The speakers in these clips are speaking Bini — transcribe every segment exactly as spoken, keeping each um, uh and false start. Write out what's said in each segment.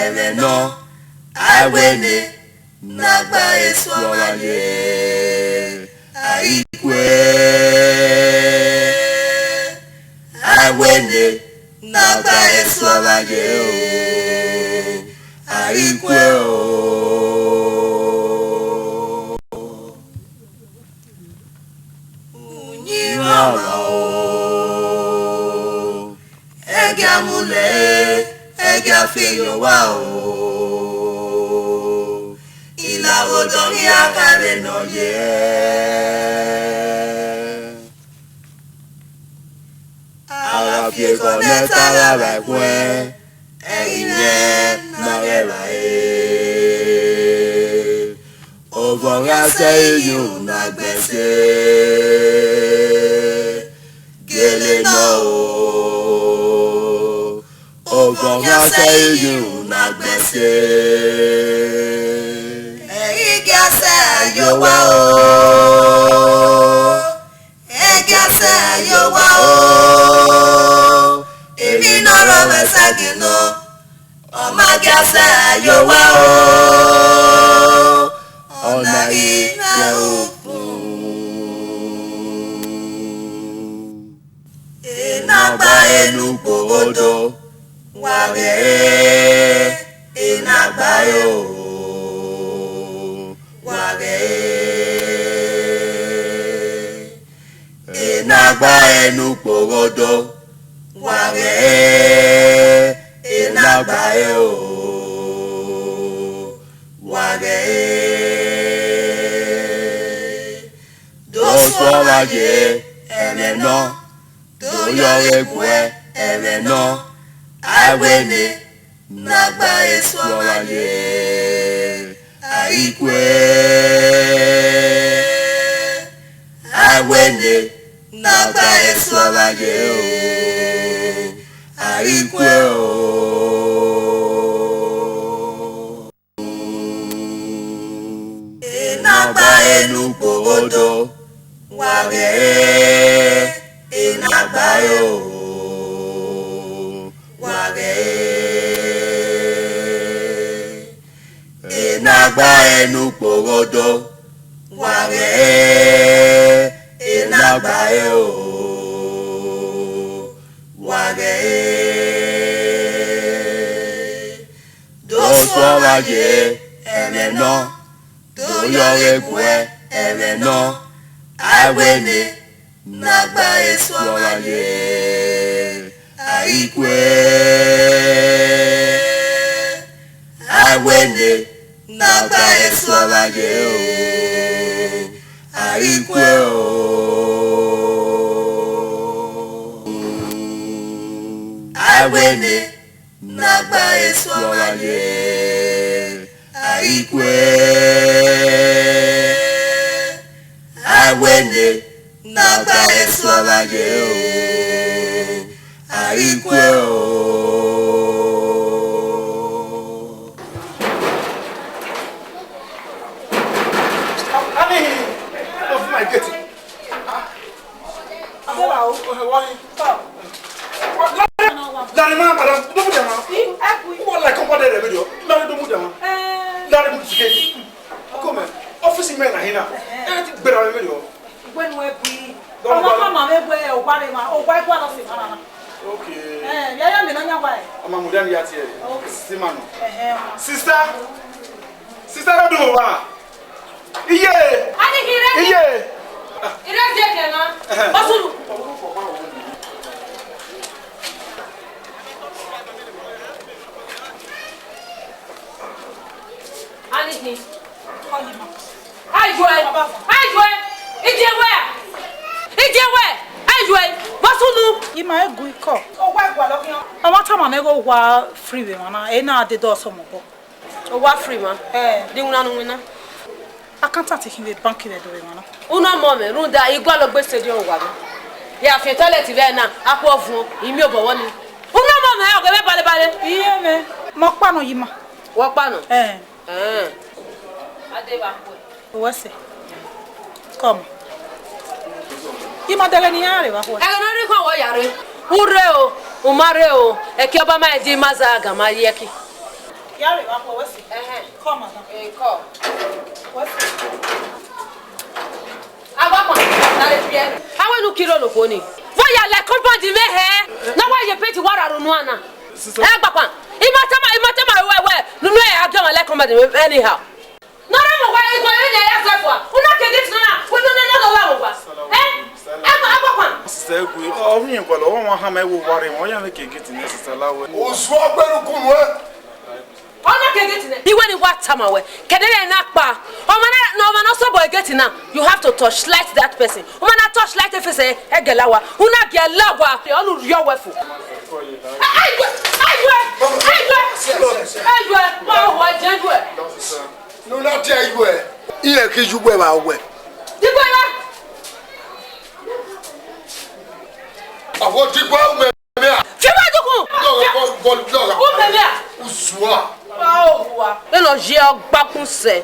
ẹmwẹ nọ, a wẹ ne na gba esu ọmwa ye, a i kue. A wẹ ne na gba esu ọmwa ye o, a i kue o. Uyinmwẹ ọmwa o, ẹgia mu lẹ, ẹgia fi ye owa o. Ilavo dọghe a kha vbe nọ ye. A gha fi ekhọe ne ẹta gha vba ẹkhuẹn, ẹrinmwi na ghẹ vba re. Ovbọ gha sẹ iyun na gbẹn se, gele nọ o. Ovbọ gha sẹ iyun na gbẹn se, ẹrinmwi gie a sẹ ye owa o. Ẹgia sẹ ye owa o, emwi ne ọ rrọọ vbe ẹsẹghe nọ, ọ ma gia sẹ ye owa o, ọ na ghi rẹn ukpọn. Enagba enu kpoghodo, wa ghẹ enagba ro, wa ghẹ enagba enu kpoghodo, wa ghẹ enagba ro, wa ghẹ do sọ ọmwa ye ẹmwẹ nọ, do yọ ọre guẹ ẹmwẹ nọ, a wẹ ne na gba esu ọmwa ye, a i kue. A wẹ ne na gba esu ọmwa ye o, a i kue o. Enagba enu kpoghodo, wa ghẹ enagba ro, wa ghẹ enagba enu kpoghodo, wa ghẹ enagba ro, wa ghẹ do sọ ọmwa ye ẹmwẹ nọ, do yọ ọre guẹ ẹmwẹ nọ, a wẹ ne na gba esu ọmwa ye, a i kue. A wẹ ne na gba esu ọmwa ye o, a i kue o. A wẹ ne na gba esu ọmwa ye, a i kue. A wẹ ne na gba esu ọmwa ye o, a i kue o. Ani, open my gate. Ah. Abẹ́wà o. Oh, why? Come. Larry, ma, madam, don't put them on. Ẹ kú. Who want like company rẹ video? Larry, don't put them on. Eh. Larry, move the gate. Come on. Office man na hina. Eh. Ẹ ti gbera video. Ìgbẹ́nu ẹ bí. Don't worry. Ọmọ mama mi gbé ọgbà rẹ ma, ọgbà ẹgbẹ́ lọ sí mama na. Okay. Eh, yaya mi na nya wa ẹ. Ọmọ mo dá ni ya tiẹ̀. Okay. Sí ma nọ. Eh, eh. Sister. Sister, don't do wa. Iye. Ani kire. Iye. Ire je ke na. Eh. Basulu. Ani ki. Ayi wẹ, ayi wẹ, idiẹ wẹ, idiẹ wẹ, ayi wẹ, vbọ sunu. Ima egu ikọ. Ọwa ẹgualọ khian. Ọmwa tama mwẹ ghe owa free vbe emwa na, ena dede ọsọ mọ obọ. Owa free ma? Eh. Di winna nu winna. Accountant khin vbe bank vbe do vbe emwa na. Unu ọmọ mwẹ, rhunmwuda igualọ gbe stadium owa mwẹ. Ya fian toilet vbe na, akhuọ vuọn, I miẹn obọ vbọ ni. Unu ọmọ mwẹ, ọ ghe mwẹ balebale. Iye mwẹ, mẹ ọkpa nọ yi ima. Wẹ ọkpa nọ? Eh. Ẹn. Owẹ sẹ. Come. I ma dẹghe ne iran rre vbe akhuẹ. Ẹghẹ ne ọ rhie ikhuẹn wẹ ya rre. U rre o, u ma rre o, ẹki ọba ma di ma za gan ma ye ẹki. Ya rre vbe akhuẹ wẹ si. Ẹhẹn. Come, madam. Eh, come. Wẹ si. Agbakpa, na re biẹ. Awe nu kiro no koni. Vọ ya lẹ compound mẹ hẹ? Na wa ye paint wa ra unu ana. Sister. Eh, Agbakpa. Ima tama, ima tama wẹ wẹ. Nunu e a gẹ ma lẹ compound mẹ anyhow. Nọ rẹ mu wa igho vbene ya zẹ fua. Una ke gate nọ na, wẹ nọ nọ nọ wa mu wa. Eh? Agbakpa, Agbakpa. Sister Egwe, ọ vbe yen gualọ, ọ wa hama ẹvbo wa rre, ọ ya vbe ke gate nẹ, sister Lawe. Ozu ọgberukunu ẹ. Ọ na ke gate nẹ. Iwẹ ni wa tama wẹ, kẹdẹ na kpa. Ọmọ na, ọmọ na sọbọ gate na, you have to torchlight that person. Ọmọ na torchlight e face ẹgẹ Lawa. Una gẹ Lawa, ọ nu rhiọ wẹ fo. Ayo, ayo, ayo, ayo, ma wa jẹ ayo. Ne u na tie ẹre, irẹn ke ye uwẹ vbe uwẹ. Diguẹ ra. Ọwọ diguẹ umẹ mẹ a. Fi uwẹ dukun. Lọgha, bọ, bọ, lọgha. Umẹ mẹ a. Usua. Wa owa. Ne nọ ye ọgbakun sẹ.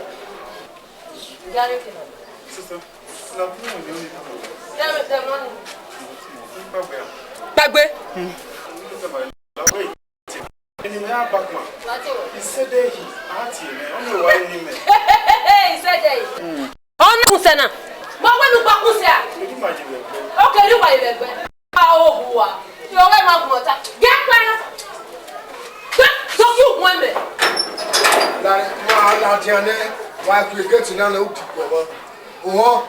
Sister, na bu mo ni. Dem, dem money. Gbagbe. Eni mẹ a bakma. Isẹdẹ yi, a tie mẹ, ọ miẹn wa eni mẹ. Isẹdẹ yi. Ọ na kun sẹ na. Ma wẹ ne u gba kun sẹ a? Eni ma ye vbe ẹgbẹ. Oke, eni wa ye vbe ẹgbẹ. A o hu a. Yo, wẹ ma gbọn ta. Gẹ kpẹ. Gẹ, do ki gun ẹmẹ. La, ma ladian nẹ, wa ku gate na nẹ, u ti kpọ vbọ. Ohan.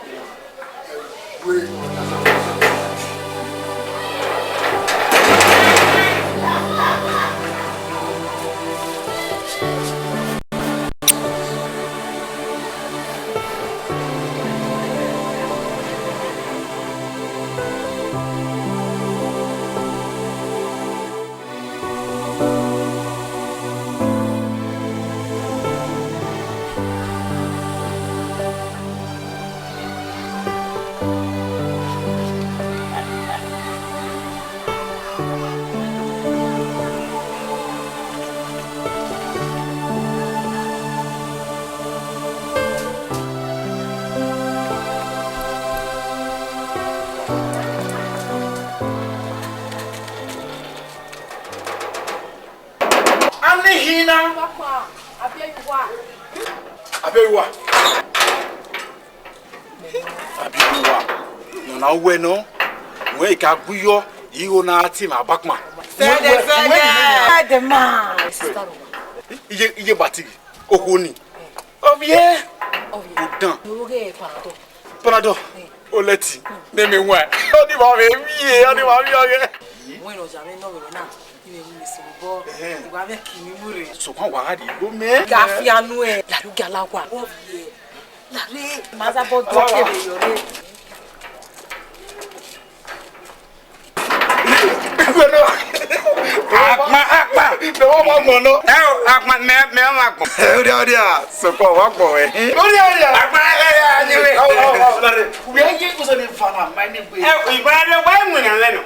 Anihina. Papa, abeg you wa. Abeg you wa. Abeg you wa. Nọ na wẹ nọ. Wẹ ka gbe yọ, igho na tie ma bakma. Sẹdẹ, sẹdẹ. Sẹdẹ ma. Iye, iye batiri. Okhuo ni. Ovie. Ovie. Udan. Oge Panadol. Panadol. Eh. Oleti. Nene wa. Oni ma vbe vie, oni ma vbe ọghe. Wẹ nọ ya vbe nọ vbe na. Ine mu mi so bọ. Ẹhẹn. Wa vbe ki mi mu re. So kan wa gha di igho mẹ. Ga fi anu ẹ. La ru ga la wa. Ovie. La re. Ma za bọ do ke vbe yọ re. Akpan, akpan. Mẹ wa ma gbọn nọ. Ẹ o, akpan, mẹ, mẹ wa ma gbọn. Oria, oria, sokpan wa gbọn wẹ. Oria, oria. Akpan, ẹ, ẹ, ẹ, ni wẹ. Awa, awa, awa, lare. Wẹ ye ko so ni fa na, ma ni gbe. Ẹ o, igba re wa mu na lẹ nọ.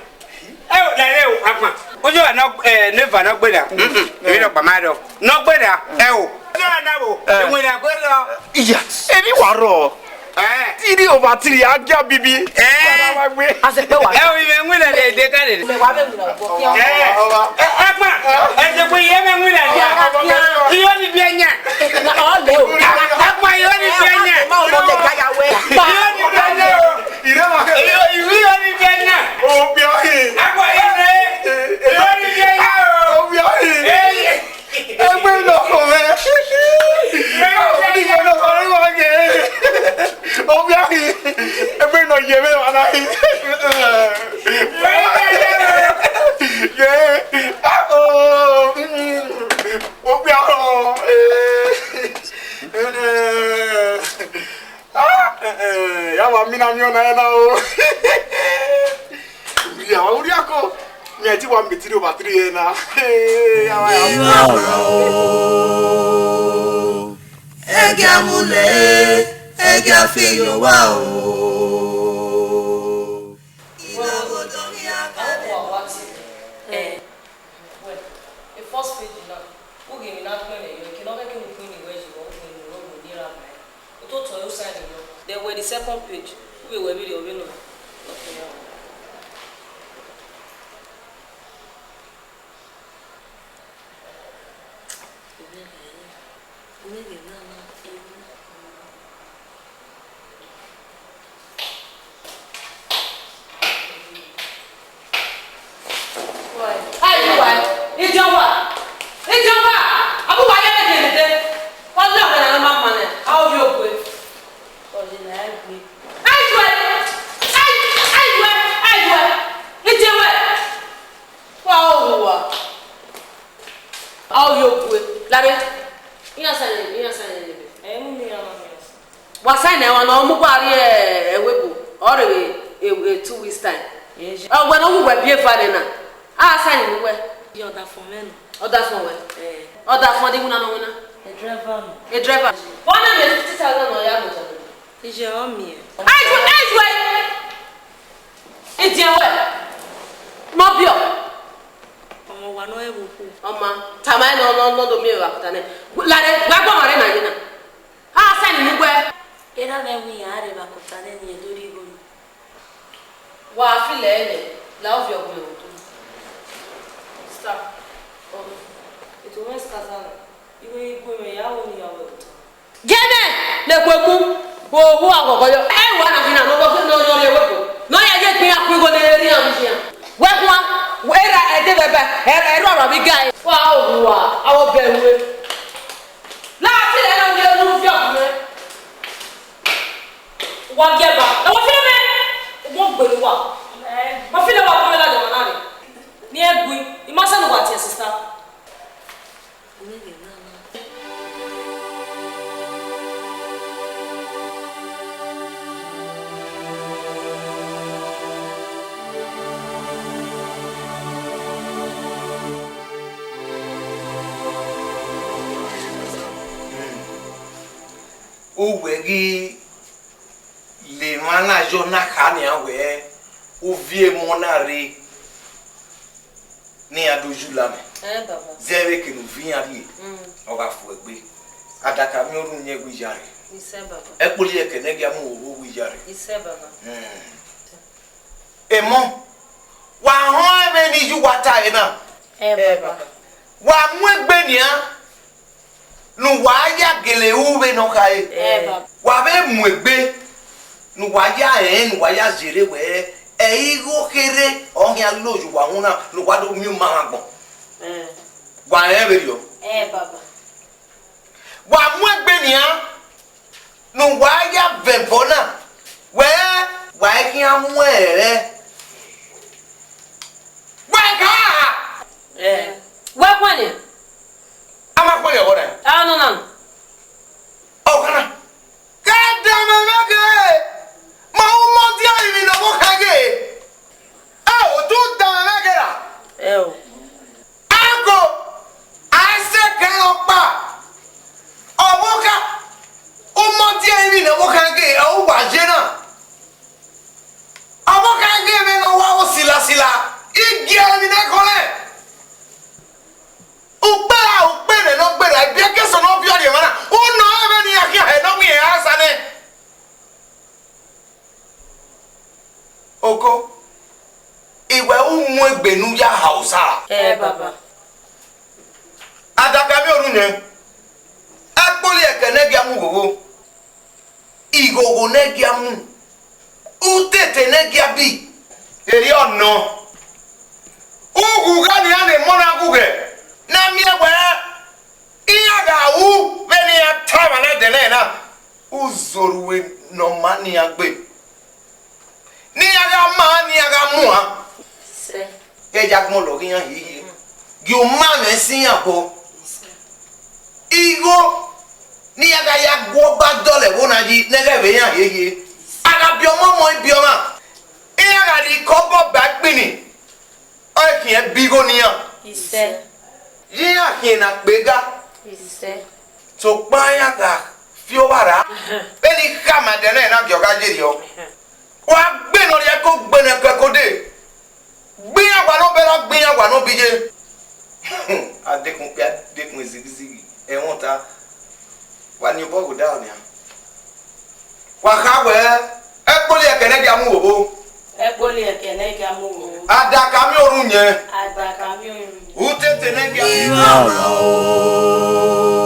Ẹ o, lare o, akpan. Ojo na, ẹ, ne va nọ gbe na. Mm, mm. Emi nọ kpa ma dọ. Nọ gbe na. Ẹ o. Ojo na wo. Ẹ. Emu na gbe lọ. Iya, eni wa rọ. Eh. Three over three, a gia bibi. Eh. Baba wa gbe. A se pe wa. Eh, ivẹ nwẹ na de de ka de. Me wa be mu na go. Eh. Eh, akpan. Eh, se pe ye me nwẹ na de. Iyo ni bi enya. Na o le o. Akpan, iyo ni bi enya. Ma o le ka ya we. Iyo ni bi enya. Ire ma. Iyo, iyo ni bi enya. O bi o hi. Akpan, iyo ni. Iyo ni bi enya o. O bi o hi. Eh. Egbe nọ kọ mwẹ. Ọni mwẹ nọ kọ mwẹ ghe. Ovia ghi. Egbe nọ ye mwẹ wa na ghi. Ye. Ah, oh. Ovia, oh. Ah, eh, eh, ya wa mina mi ọna na o. Uriako, uriako. Mi ẹ ti wa mi three over three yẹn na. Hey, ya wa ya. Ìran o, ẹ jẹ́ a múlẹ̀, ẹ jẹ́ a fi yọ wá o. Eh. Well, the first page now, u ghi emwi ne a gbẹn mwẹ yọ, eke ne ọ khẹke ne u gbẹn ni wẹ yi vbe u gbẹn ni ro mu ni ra ma. U to tọn ẹ, u sign nọ. Then wẹ the second page, u vbe wẹ vberriọ vbene ọ. Okay, yeah. Ayi wa, idiọn wa, idiọn wa, a bu wa ye ẹmwẹ dede, wa lẹ ọmọ na ma ma nẹ, a ovbi ogue. Ayi wẹ, ayi, ayi wẹ, ayi wẹ, idiọn wẹ, wa ohu wa, a ovbi ogue, lare, iran sa yẹn, iran sa yẹn nebe. Ẹ mu ne iran ma miẹn ọsa. Wa sign ẹmwẹ ne ọ mu gua rrie ẹvbo ebo, ọ rre vbe two weeks time. Ọ wẹ ne ọ wu wẹ biẹ eva nẹ na, a sign ne uwẹ. Ye ọdafọn mwẹ nọ. Ọdafọn wẹ? Ẹẹ. Ọdafọn de iwinna ne ọ winna? E driver nọ. E driver. Vbọ na miẹn fifty thousand ne ọ ya mu jẹ? Iye ọ miẹn. Ai, ai, ai! Idiẹn wẹ, ne ọ biẹ. Ọmọ wa ne ọ rre vbe okhuo. Ọ ma tama ẹre ne ọ, ne ọ do miẹn vbe akota nẹ. Lare, gba ẹguọnmwa rre na ye na. A sign ne uwẹ. Erha mwẹ wẹ iran rre vbe akota nẹ ne irẹn do rhie igho nọ. Wa feel ẹre nẹ, la ovbi ọgua ẹre otu. Star, ọ, eto mwẹ scatter na. Ighẹ igho mwẹ ya ho ne I ya wẹ otọ. Gie mẹ ne ekhue mu, ohu aghọghọ yọ. Ẹ wa na ghi na ne ọ ghi ne ọ yọ rrie ẹvbo ebo, ne ọ ya ye egbe iran ku igho ne erha iran vbe iran. Wẹ guan, erha ẹdẹ vbe ẹba, ẹrọ ọrọ vbe ga ẹre. Wa ohu wa, avbe ọbẹ ruẹ. La te rẹ na, ovbi ọgua mwẹ. Wa gie ba. Ẹ wa filo mẹ. Wọ́n gbèrú wa. Wọ́n filo wa gbọ́dọ̀ lájọ wọn láre. Ní ẹgbẹ́, ìmọ̀sánù wà tiẹ̀ sista. Uwẹ ghi la emwa na yọ na kha nian wẹẹ, u viọ emọ na rre ne iran do yula mwẹ. Ẹ, baba. Zẹ vbe eke ne u viọ iran rrie, Mm. ọ gha fu egbe. Adaka miẹn orhu yẹn wẹ iyare. Isẹ, baba. Ẹkpoli ẹkẹ ne ẹ gia mu oro wẹ iyare. Isẹ, baba. Hmm. Emọ, wa họn ẹmwẹ ne I ya uwa ta ẹre na. Ẹ, baba. Wa mu egbe nian ne uwa ya gele ru vbene ọ khare. Ẹ, baba. Wa vbe mu egbe ne uwa ya rẹn, ne uwa ya zere wẹẹ, ẹ i igho kherhe ọ khian lo ye uwa uhunmwu na, ne uwa do miẹn uma mwẹ agbọn. Ẹ. Wa rẹn vberriọ. Ẹ, baba. Wa mu egbe nian ne uwa ya vẹ ẹbọ na, wẹẹ, wa i khian mu ẹrẹ. Wa i kha! Ẹ. Wa khuẹnniẹn. A ma khuẹnniẹn ọghọ na? A nọ na. Ọghọ na. Ke danmwẹ mwẹ ghe, ma u mọ dia rinmwi ne ọvbokhan ghe. Ẹ o, tu danmwẹ mwẹ ghe ra? Ẹ o. Ako, a i sẹ kẹrẹ ọkpa. Ọvbokhan, u mọ dia rinmwi ne ọvbokhan ghe, ẹ u wa ye na. Ọvbokhan ghe mwẹ ne ọ wa ro silasila, I gie ẹre emwi ne ẹkhọnmwẹ. Ukpẹ ra ukpẹ mwẹ ne ọ gberra, ibiẹkẹsẹ ne ọ viọ rrie emwa na, u nọ ẹmwẹ ne iran khian hẹ ne ọ wẹ iran sa nẹ. Oko, I wẹ u mu egbe ne u ya ha osa. Ẹ, baba. Adaka miẹn orhu yẹn, ẹkpoli ẹkẹ ne ẹ gia mu ghogho, ighogho ne ẹ gia mu, utete ne ẹ gia bi, erriọ nọ. Ughughe nian ne emọ na ghughẹ, ne a miẹn wẹẹ, iran gha ru vbene iran ta emwa na ẹdẹ nẹ na, u zẹ orhu ne ọ ma ne iran gbe. Ne iran gha ma, ne iran gha muan. Sẹ. Ghẹ ya gbọn lọghe iran hiehie. Gie u ma mwẹ sẹ iran obọ. Igho ne iran gha ya gu ọba dọlọ ẹvbo na yi, ne ghẹ vbe iran hiehie. A gha biẹ ọmọ ọmọ ibiọmwa. Iran gha rhie ikọbọ ba ẹkpini. Ọ i khian ẹbe igho ne iran. Isẹ. Ye iran khian na kpe ga. Isẹ. Sokpan iran gha fi owa ra, vbene I khama ẹdẹ nẹ na gie ọ gha ye rriọ. Wa gbe ne ọ rhie ẹko gbe ne ẹko ẹko dee. Gbe iran wa ne ọ bẹra, gbe iran wa ne ọ biye. Adekun kpia, adekun ezighi izighi, ẹmwata. Wa ni obọ ghe odaro nian. Wa kha wẹẹ, ẹkpoli ẹkẹ ne ẹ gia mu vbovbo. Ẹkpoli ẹkẹ ne ẹ gia mu vbovbo. Adaka miẹn orhu yẹn. Adaka miẹn orhu yẹn. Utete ne ẹ gia mu.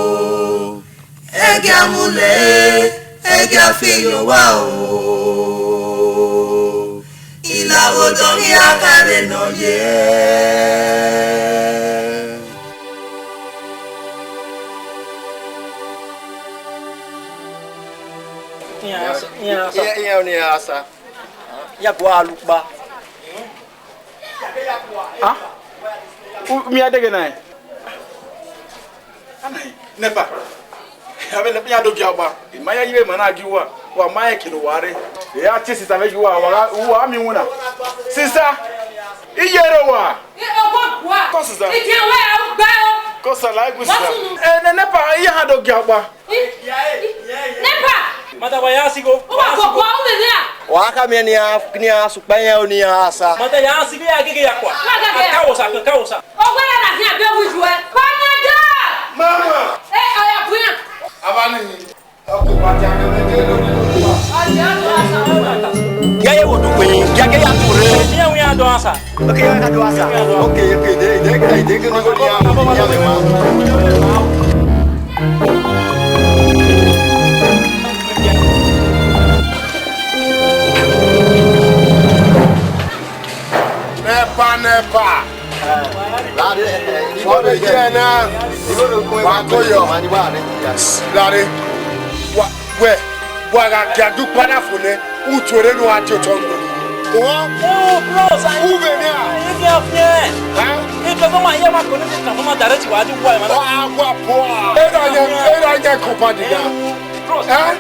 Ẹgia mu lẹ, ẹgia fi ye owa o. Ilavo dọ ghi a kha vbe nọ ye. Iran asa, iran asa. Iran, iran ni asa. Ya gua alu kpa. Ah? U, mi a deghe na? Ana yi, nẹpa. Avbe nẹpa ya do gia ọkpa. I ma ya yi vbe ma na gie uwa. Wa ma rẹn eke ne uwa rre. E a tie sista vbe gie uwa, wa gha, uwa miẹn iwinna. Sista, iye rre uwa. Kọ sista. Kọ sista, la egbe sista. E, nẹ, nẹpa, iye ha do gia ọkpa. Nẹpa! Mada, wa ya sigho. Uwa koko, u vbe vbe a? Wa khama iran ne iran, ne iran sukpẹ iran, ne iran asa. Mada, ya sigho, ya gege ya kua. Wa gege ya. Kawosa, kawosa. Ọgua na na khian be wu ju ẹ. Panada! Mama! Eh, ọya bu iran. Ava ni. Ya ye wo du kpe, ya ke ya tu re. Iran wi a do asa. Okay, ya ka do asa. Okay, okay, de, de, de, de, de, de, de, de, de, de, de, de, de, Nẹpa, nẹpa. Vbe ye na, wa ko yọ. Lare, wa, wẹ, wa gha gie adu kpana fo nẹ, u tuorre ne u gha die otọ nọ. Uwọ, u vbe nẹ a? Hẹn? Ọ, a wa puọ. Erha yan, erha yan company na. Hẹn?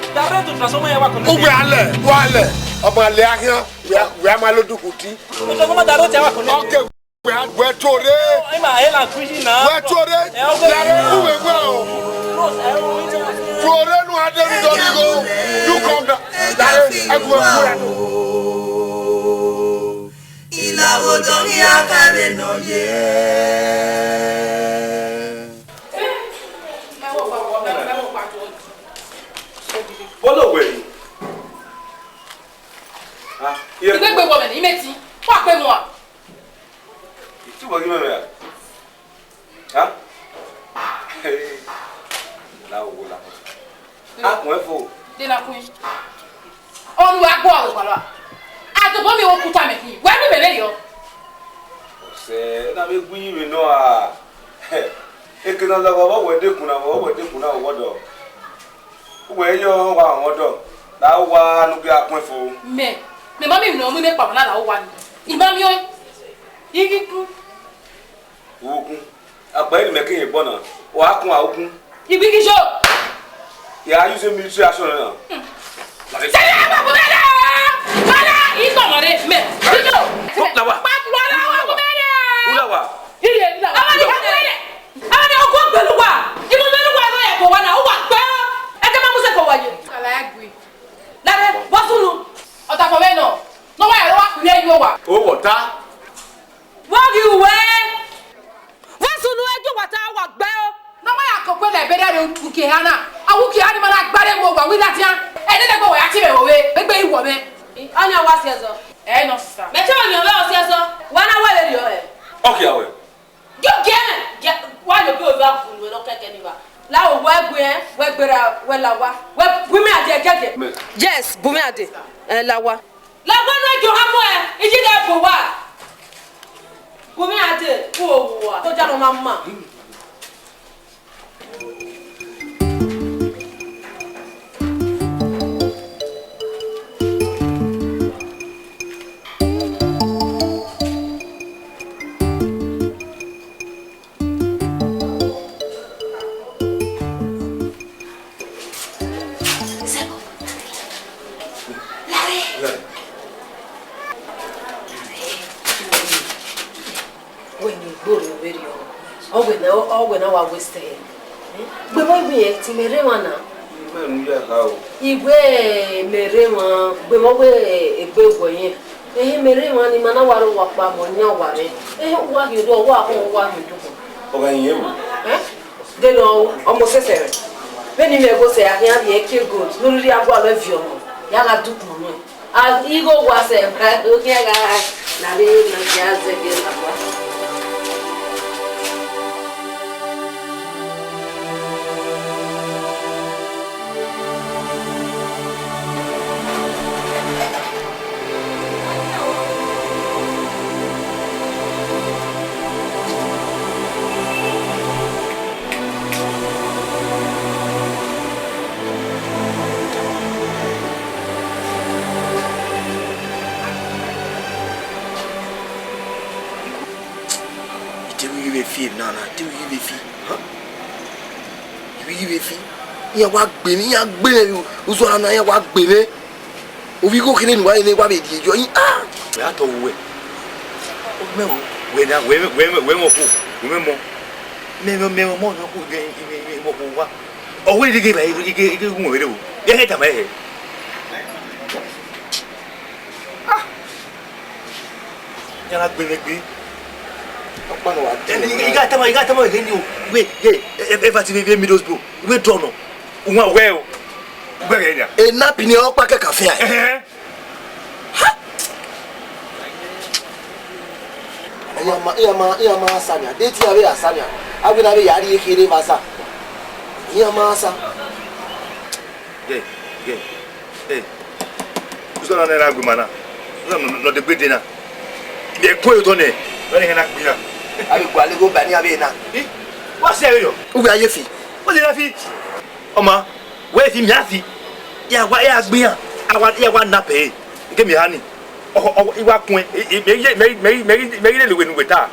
Uwẹ alẹ, wa lẹ, ọ ma lẹ a khian. Wẹ, wẹ a ma lo duku ti. Ọke wẹ, wẹ tuorre. Wẹ tuorre. Lare uwẹ wẹ o. Tuorre nu a de ru dọ righo. You come down. Lare ẹgu wẹ tuorre. Ilavo dọ ghi a kha vbe nọ ye. Bolo wẹ. Ah, yeah. Igbegbe wọ mẹ ni, imẹ ti. Wa kpe mu a. Itu wẹ ghi mẹ mẹ a? Ha? La wo la. A kun ẹfo. De na kun. Ọnu wa gbọ aro wa lọ. A do bo mi wo kuta mẹ ki. Wẹ mi mẹ mẹ yọ. Ọsẹ, na vbe gu yi vbe nọ a. Eke ne ọ lọghọ vbe wẹ dekun na, vbe wẹ dekun na, wọ dọ. Uwẹ yọ wa wọn dọ, la wa nu gbe akun fo. Mẹ, mẹ ma miẹn ne ọ mu imẹ kpao na la uwa ni. I ma miẹn ọẹn. I ghi kun. Ukun. Akpa ẹre mẹ ke ye bọ na. Wa kun a ukun. I ghi ghi yo. Ya use military action na. Sẹ́yìn àwọn ọkùnrin rẹ̀! Wọ́n rẹ̀ ìtọ̀mọ̀ rẹ̀ mẹ́. Ìjọ. Ó là wà. Pàtó wọ́n rẹ̀ àwọn ọkùnrin rẹ̀. Ó là wà. Ìyè ìlà wà. Àwọn ọkùnrin rẹ̀. Àwọn ni ọkọ gbẹlu wa. Inú mẹ́rin wà lóye kò wá náà. Ó wà pẹ́. Ẹ jẹ́ máa mú sẹ́kọ̀ọ́ wáyé. Àlàyé gbé. Lára bọ́ sunu. Ọ̀tà fọ̀ bẹ́ẹ̀ náà. Lọ́wọ́ ẹ̀rọ wà kúrẹ́ yóò wà. Ó wọ̀ ta. Wọ́n rí ìwé. Vbọsunu ẹdẹ uwa ta wa gbe o. Ne ọ ma ya koko ne ẹbẹrẹ rẹ uki eha na, a wu uki eha ni ma na gba rre mu owa, wẹ ladian, ẹdẹdẹgbe wa ya tie mwẹ vbe ovbe, egbe i wọ mwẹ. Ọnii wa si ẹzọ. Ẹ nọ sista. Mẹ te ọnii ọvbehe ọ si ẹzọ, wa na wẹ vberriọ hẹ. Ọ khia wẹ. Gie ogie mwẹ, gie, wa ye obi ovbi a bu nuẹn ne ọ kẹkẹ ni wa. La o, wẹ gbe ẹn, wẹ gberra, wẹ la owa, wẹ bu mwẹ ade ẹgiẹgiẹ. Yes, bu mwẹ ade, ẹ, la owa. Lọgbọn ne Johan mu ẹ, iye ghẹ bu owa. Bu mwẹ ade, ku owa. Soja ne ọ ma ma. Wẹ ne igboro vberriọ, ọ wẹ na, ọ wẹ na wa waste ẹre. Gbe mọ iwinna, te imẹ rre emwa na. Imẹ nu ya ha o. Iwẹ mẹ rre emwa, gbe mọ wẹ egbe wọ yẹn. Ehe, mẹ rre emwa ni ma na wa rre owa kpa mọ yan owa rre. Ehe, uwa hin do, uwa họn, uwa hin do. Ọ gha yin emwa. Eh? De nọ, ọmọ sẹsẹ rẹ. Vbene imẹ gho sẹ a khian rhie eke gold ne u rhirhi a gualọ viọ ọmọ, ya gha dukun nuẹn. A, igho wa sẹ, okhian gha na vbe na gia zẹgiẹ na wa. Ade, u ghi vbe fi. U ghi vbe fi. Iran wa gbe mwẹ, iran gbe mwẹ, uzu ọna na, iran wa gbe mwẹ. Ovbi igho kherhe ne uwa rre ne wa vbe rhie yọ, ah! Wẹ a tọ wẹ. Mẹ wẹ na, wẹ, wẹ, wẹ, wẹ mọ ko, wẹ mọ. Mẹ, mẹ, mẹ, mọ, mọ ko, mọ ko wa. Ọ wẹ rhie ghe ba, ghe, ghe, ghe gun wẹ re o. Ya he tama he. Ah! Ya na gbe mwẹ gbe. Ọkpa ne wa di. I gha tama, I gha tama ghe ni o. Wẹ, ye, e, e, e, va ti vbe, vbe Middlesbrough. Wẹ dọ nọ. Uwa wẹ o. Gbẹghẹ nia. E na pini ọkpa kẹkan fian. Ẹhẹn. Iran ma, iran ma, iran ma sa nia. De te iran vbe ya sa nia. Avbe na vbe ya rhie kherhe vbe sa. Iran ma sa. Gẹ, gẹ. Ẹ. Uzu ọna ne a gbe ima na. Uzu ọna nọ degbe de na. De ẹko otọ nẹ. Wẹ ne ihe na gbe iran. A vbe gualọ igho ba ne iran vbe na. Wa sẹ vberriọ. Uwẹ a ye fi. Wa sẹ na fi. Ọ ma, wẹ fi mia fi. Ya wa, ya gbe iran. A wa, ya wa na pẹ. Ike mi ha ni. Ọ, ọ, I wa kun. I, I, mẹ ghi, mẹ ghi, mẹ ghi, mẹ ghi, mẹ ghi lele uwẹ ne uwẹ ta.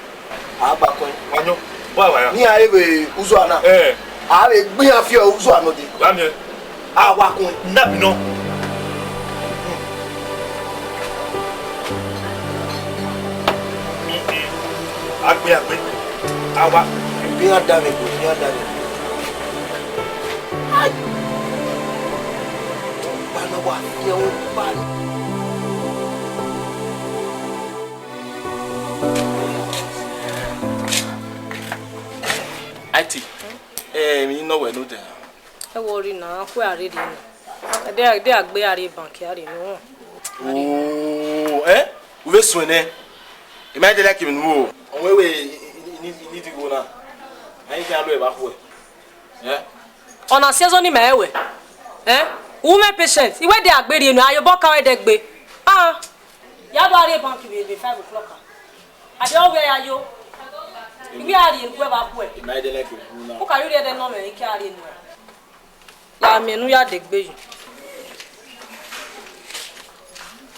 A gba kun. Wa yọn. Wa wa ya. Ne iran re vbe uzu ọna. Ẹ. A vbe gbe iran fi uzu ọna dee. Wa miẹn. A wa kun. Na bi nọ. A gbe, a gbe. A wa. Bi iran danmwẹ, bi iran danmwẹ. Ai! Ọkpa na wa fi ẹvbo kpa ni. Aunty, eh, emwi ne ọ wẹ ne odẹ. Ẹ wo rri na, khu a rherhe nẹ. Ẹdẹ, ẹdẹ a gbe a rrie bank a rrie ne uwẹ. Oh, eh? U vbe suẹn nẹ? I ma de like emwi ne u ru o. Ọ wẹ wẹ, I, I, I need, I need igho na. A i khian lo evba khuẹ. Eh? Ọna si ẹzọ ne ima rẹn wẹ. Eh? U mwẹ patient. I wẹ de a gbe rrie nu, a ye obọ kan wẹ dẹ gbe. Ah. Ya do a rrie bank vbe, vbe five o'clock a. A de ọ wẹ ya yo. I wẹ a rrie ne uwẹ vbe khuẹ. I ma de like emwi ne u ru na. U ka rhie urhiẹ dẹ nọ mwẹ, I ke a rrie nuẹn. Ya miẹn ne u ya degbe yi.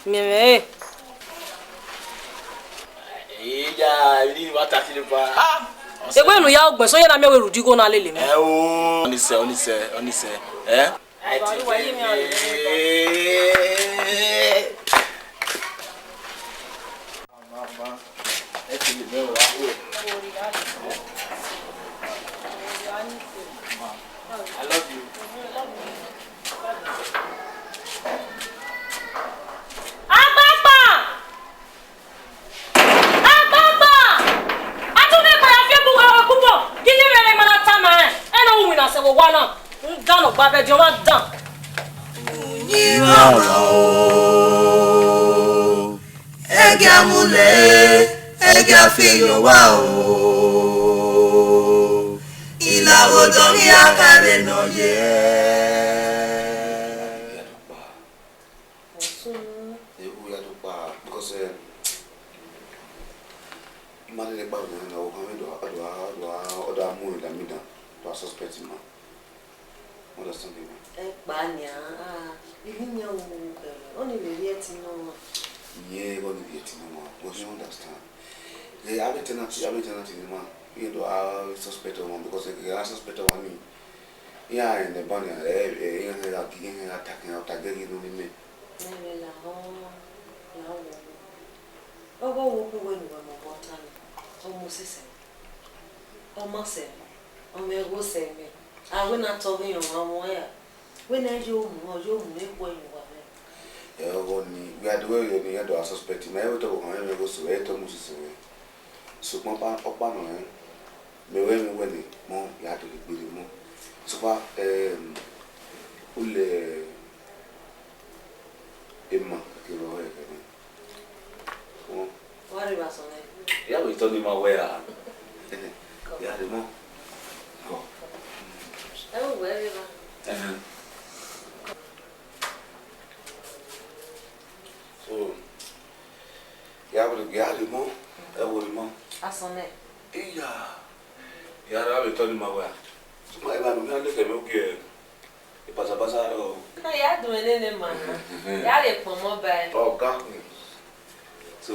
Miẹn mwẹ re. Eya, emwi ne wa ta khin ba. Ah! Egbe ne u ya gbẹn, so ye na miẹn wẹ rhunmwuda igho na lele mwẹ. Ẹ o. Ọni sẹ, ọni sẹ, ọni sẹ. Eh? Baba, Olúwa, yé mi àrùn. Mama, ẹ ti lè mẹ́wàá wá kúrò. I love you. Agbagba! Agbagba! A tọ mwẹ kpa ya fi ẹbu uwa ẹkubọ, gie iye mwẹ rre ma na tama rẹn. Ẹna winna sẹ vbe owa na. N dan ne ọ gba vbe ẹdẹ ọmwa dan. Uyinmwẹ ọmwa o, ẹgia mu lẹ, ẹgia fi ye owa o. Ilavo dọ ghi a khare nọ ye. Ọsun. Ewu ya do kpa, because, eh, ima rhirhi kpa vbe na, okhan mwẹ do, do, do, ọ da mu rhie la mi dan, do a suspect ima. Understand me? Ẹ kpa nian, ah, ihi nian wo, eh, ọni vbe rhie ẹtin nọ. Iye, ọni vbe rhie ẹtin nọ, but you understand. Eh, avbe tenant, avbe tenant ni ma, iye do a suspect ọmwa, because, eh, a suspect ọmwa ni, iran rẹn ne ẹban nian, eh, eh, iran gha gie, iran gha ta khian, ọ ta gie ghi nọ ni mẹ. Mẹ vbe lahọ, lahọ wọ. Ọghe ọvbokhan uwẹ ne uwẹ mobọ ta nẹ, ọ mu sẹ sẹ, ọ ma sẹ mwẹ, ọ mwẹ ẹghẹ sẹ mwẹ, a wẹ ne a tọ ọghe iran ọmwa muẹn ra, wẹ ne a yo mu, ọ yo mu, ekhue yin uwa mwẹ. Ẹ, ọghọ ni, wẹ a do wẹ ne iran do a suspect, ma ẹ wẹ tọ ọvbokhan mwẹ mwẹ ẹghẹ sẹ ruẹ, ẹ i tọ mu sẹ sẹ ruẹ. Sokpan ọkpa, ọkpa nọ rẹn, mẹ wẹ mwẹ uwẹ nẹ, mọ, ya dọlegbe rre mọ. Sokpan, em, u lẹ, Emma, kevbe ọvbokhan mwẹ. Ọ. Wa rre vbe asọn nẹ. Ya vbe tọ ne ima wẹ ra? Ya rre mọ. Kọ. Ẹ vbe uwẹ rre evba. Ẹhẹn. So, ya vbe, ya rre mọ. Ẹ vbe rre mọ. Asọn nẹ. Iya. Ya rre vbe tọ ne ima wẹ ra? Sokpan evba ne u khian leke mwẹ ugie. Ipasapasa rẹ o. Ya dun ẹnẹ nẹ ma na. Ya rhie kpọnmọ ba ẹre. Ọga. So,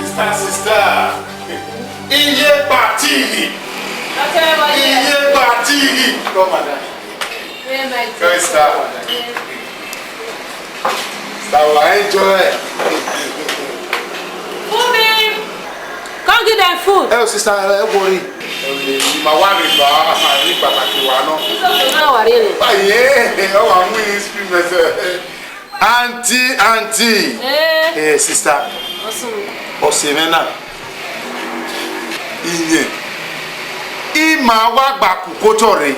Sister, sister. Iye party. Iye party. Come, madam. Come, sister. Sister, we enjoy. Food, babe. Come give them food. Hey, sister, ẹ worry. Ima wa rre ba, ma ni pataki wa nọ. Ima wa rre. Aye, ọ wa mu ice cream ẹsẹ. Aunty, aunty. Eh. Eh, sister. Ọsẹ mwẹ na. Iyẹn. Ima wa gba ku kotọ rre.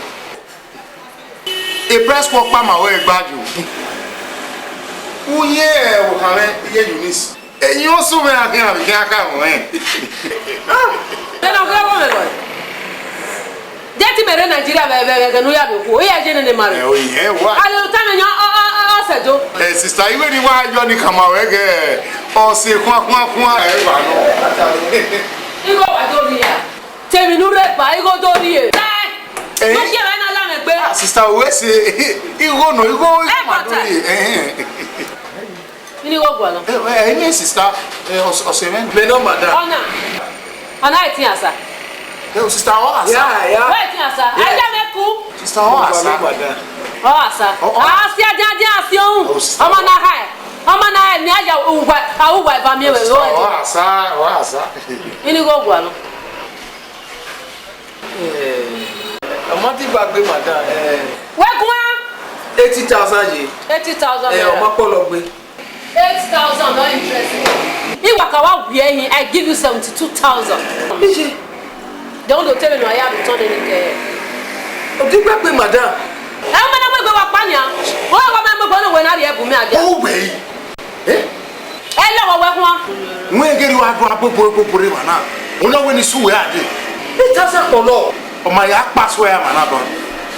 E price kọ kpa ma wẹ gba yo. Uye ohanmwẹ iye Eunice. Eyin osu mwẹ a khian vbe khian ka ruẹn. Kẹnẹ ọ gha wọ mwẹ rọe. Je te mẹ rre Nigeria vbe vbe vbe ẹghẹ ne u ya vbe khuo, iran ye nene ma rre. Ẹ, oyin, ẹ wa. A lele otọ mwẹ yan ọ ọ ọ ọ sẹ do. Ẹ, sister, iwe ni wa yọ ni khama wẹ ghe ọse khuan khuan khuan. Ẹ wa nọ. Igho wa do rhie. Te emwi ne u rre ba, igho do rhie. Ẹ. Ẹ. Lọ gie ẹmwẹ na la mwẹ egbe. Ah, sister, wẹ sẹ igho nọ, igho, igho ma do rhie. Ẹ. Ini igho gualọ. Ẹ, ẹ, ẹ, ini sister, ẹ, ọs-, ọse mwẹ. Mẹ nọ, madam. Ọna. Ọna etian sa. Ẹ, sister, ọ asa. Ya, ya. Wẹ etian sa. Yes. Ẹ ya mwẹ ku. Sister, ọ asa. Ọ asa. Ọ, ọ. A si adian adian a si ohun. Oh, sister. Ọmọ na ha ẹ. Ọmọ na ha ẹ, ni a ya uwa, a uwa eva miẹn vbe. Sister, ọ asa, ọ asa. Ini igho gualọ. Eh, ọ ma ti gbagbe, madam. Eh. Wẹ guan. Eighty thousand ye. Eighty thousand naira. Eh, ọ ma kpọlọ gbe. Eight thousand, no interest. Iwa ka wa wiẹ hin, I give you seventy-two thousand. Iye. Then u do te vbene a ya return ẹre kẹ. Odigbe, madam. Ẹ, u ma na mu egbe wa kpa nian. Ọ wa ma mu egbe ne uwẹ na rhie bu mẹ adia. Ọ wẹ yi. Eh? Ẹ lẹ wẹ wẹ khuan. Wẹ ghe rhie wa do agbogbo agbogbo rre emwa na. Una wẹ ne I su wẹ a dee. Eight thousand kpọlọ. Ọ ma ya kpa suẹ ya emwa na ban.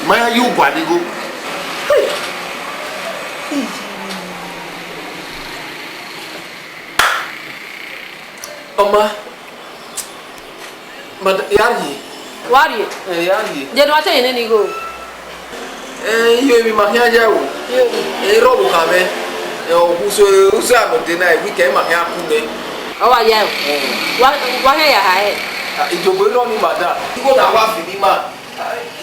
Ma ya ye uguadigho. Ọ ma, madam, ya rhie. Wa rhie? Ẹ, ya rhie. Jẹ ne wa te yẹn nene igho. Ẹ, iyo, emwi ma khian ya o. Iyo. Ẹ, rrọọ vbe okha mwẹ. Ẹ, ọ, uso, uso a nọ de na, ẹ, wẹ kẹ ma khian ku nẹ. Ọ wa ya o. Ẹ. Wa, wa khian ya ha ẹre. Ah, ijobo rrọọ ni, madam. Igho na wa fi ni ma.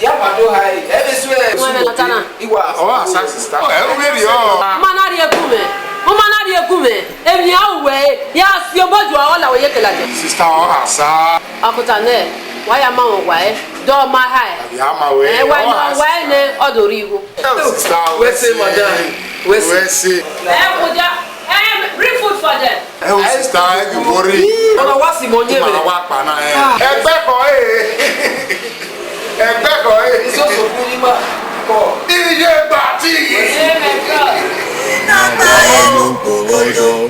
Ya ma do ha ẹre. Ẹ vbe suẹ. Wẹ mẹ nọ ta na. Iwa. Ọ, asa, sister. Ẹ, u vbe rhie ọ. Ma na rhie gu mwẹ. U ma na rhie gu mwẹ. Emwi a ru wẹ, ya si obọ ju ọ la wẹ ye kẹlẹ. Sister, ọ asa. Ọkota nẹ, wa ya ma wọn wa ẹ, dọ ma ha ẹ. Ya ma wẹ, ẹ, wa ọ nọ asa. Wa ẹ nẹ, ọ do rhie igho. Ẹ, sister, wẹ se, madam. Wẹ se. Wẹ se. Ẹ, kọjá. Ẹ, bring food for them. Ẹ, o sister, ẹ ghi worry. Ọna wa si mọ yẹn. Ma mẹ wa kpa na ẹ. Ah. Ẹgbẹ kọ ẹ. Ẹgbẹ kọ ẹ. Isoso kú ni ma kọ. Iye gba ti. Ẹ, my God. Inagba enu kughodo.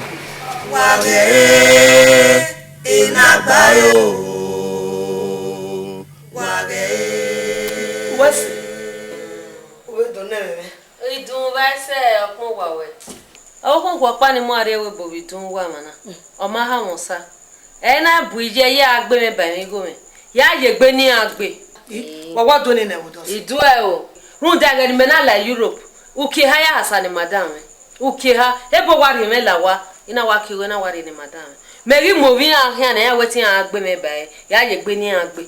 Wa ghe, inagba yo, wa ghe. Wẹ se, u vbe do nẹ mwẹ mwẹ. Idun vbe sẹ ọkpọn uwa wẹ. Ọkpọn uwa ọkpa ni mu a rrie ẹvbo vbe idun uwa mwa na. Ọ ma ha mwẹ osa. Ẹ na bu iye ye a gbe mwẹ ba emwi igho mwẹ. Ya ye egbe ne iran gbe. I, wa wa do nene ẹvbo dọ. I do ẹ o. Rhunmwuda ẹghẹ ne imẹ na la Europe, uki eha ya hasa ne madam mwẹ. Uki eha, ebo wa rhie mwẹ la owa, I na wa ke igho, I na wa rhie ne madam mwẹ. Mẹ ghi mu ovbi iran khian ne iran wẹ te iran gbe mwẹ ba ẹre, ya ye egbe ne iran gbe.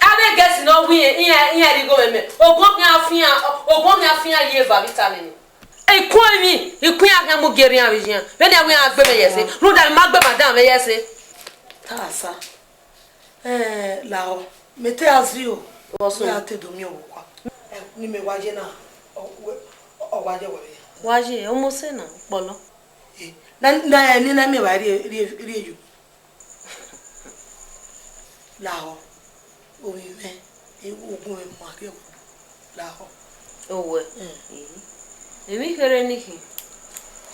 Avbe guest ne ọ wu iran, iran, iran rhie igho mwẹ mẹ, ogun khian fian, ogun khian fian ye eva vbe Italy ni. Ikun emwi, ikun iran khian mu gie rhian vbe iran. Vbene a wẹ iran gbe mwẹ ye ẹse, rhunmwuda mẹ ma gbe madam mwẹ ye ẹse. Tasa. Eh, lahọ, mẹ te a zio. Vbọsẹ? Mẹ a te do miẹn owa. Eh, ne imẹ wa ye na, ọ, wẹ, ọ wa ye wẹ vbe ya. Wa ye, ọmọ sẹ na, ọkpọlọ. Eh, na, na, ni na miẹn wa rrie, rrie, rrie yo. Lahọ, ovbi mwẹ, ugun mwẹ ma rrie lahọ. Owẹ. Mm. Eh. Emwi kherhe ni khin,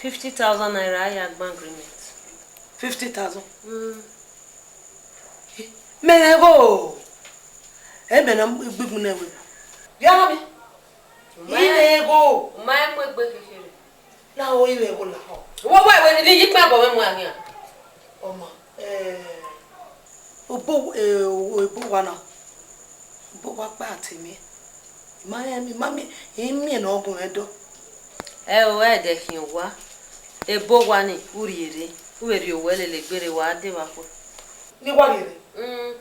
fifty thousand naira ya gbe agreement. Fifty thousand? Mm. Mẹ rẹn gho. Ẹ mẹ na gbigbun nẹ wẹ. Via na mi. I rẹn gho. U ma mu egbe kherhe. Na o i vbe gho lahọ. Wo wa wẹ ni yi kpẹ bọ mwẹ mu a khian. Ọma, eh, ogbo, eh, o, ebo wa na. Ebo wa kpa te mi. I ma rẹn, I ma miẹn, I miẹn ne ọ gun mwẹ dọ. Ẹ o, ẹdẹ khian owa. Ebo wa ni, u rhie rre. U vbe rhie owẹ lele egbe rre, wa de vbe akhuẹ. Ne I wa rhie rre? Mm.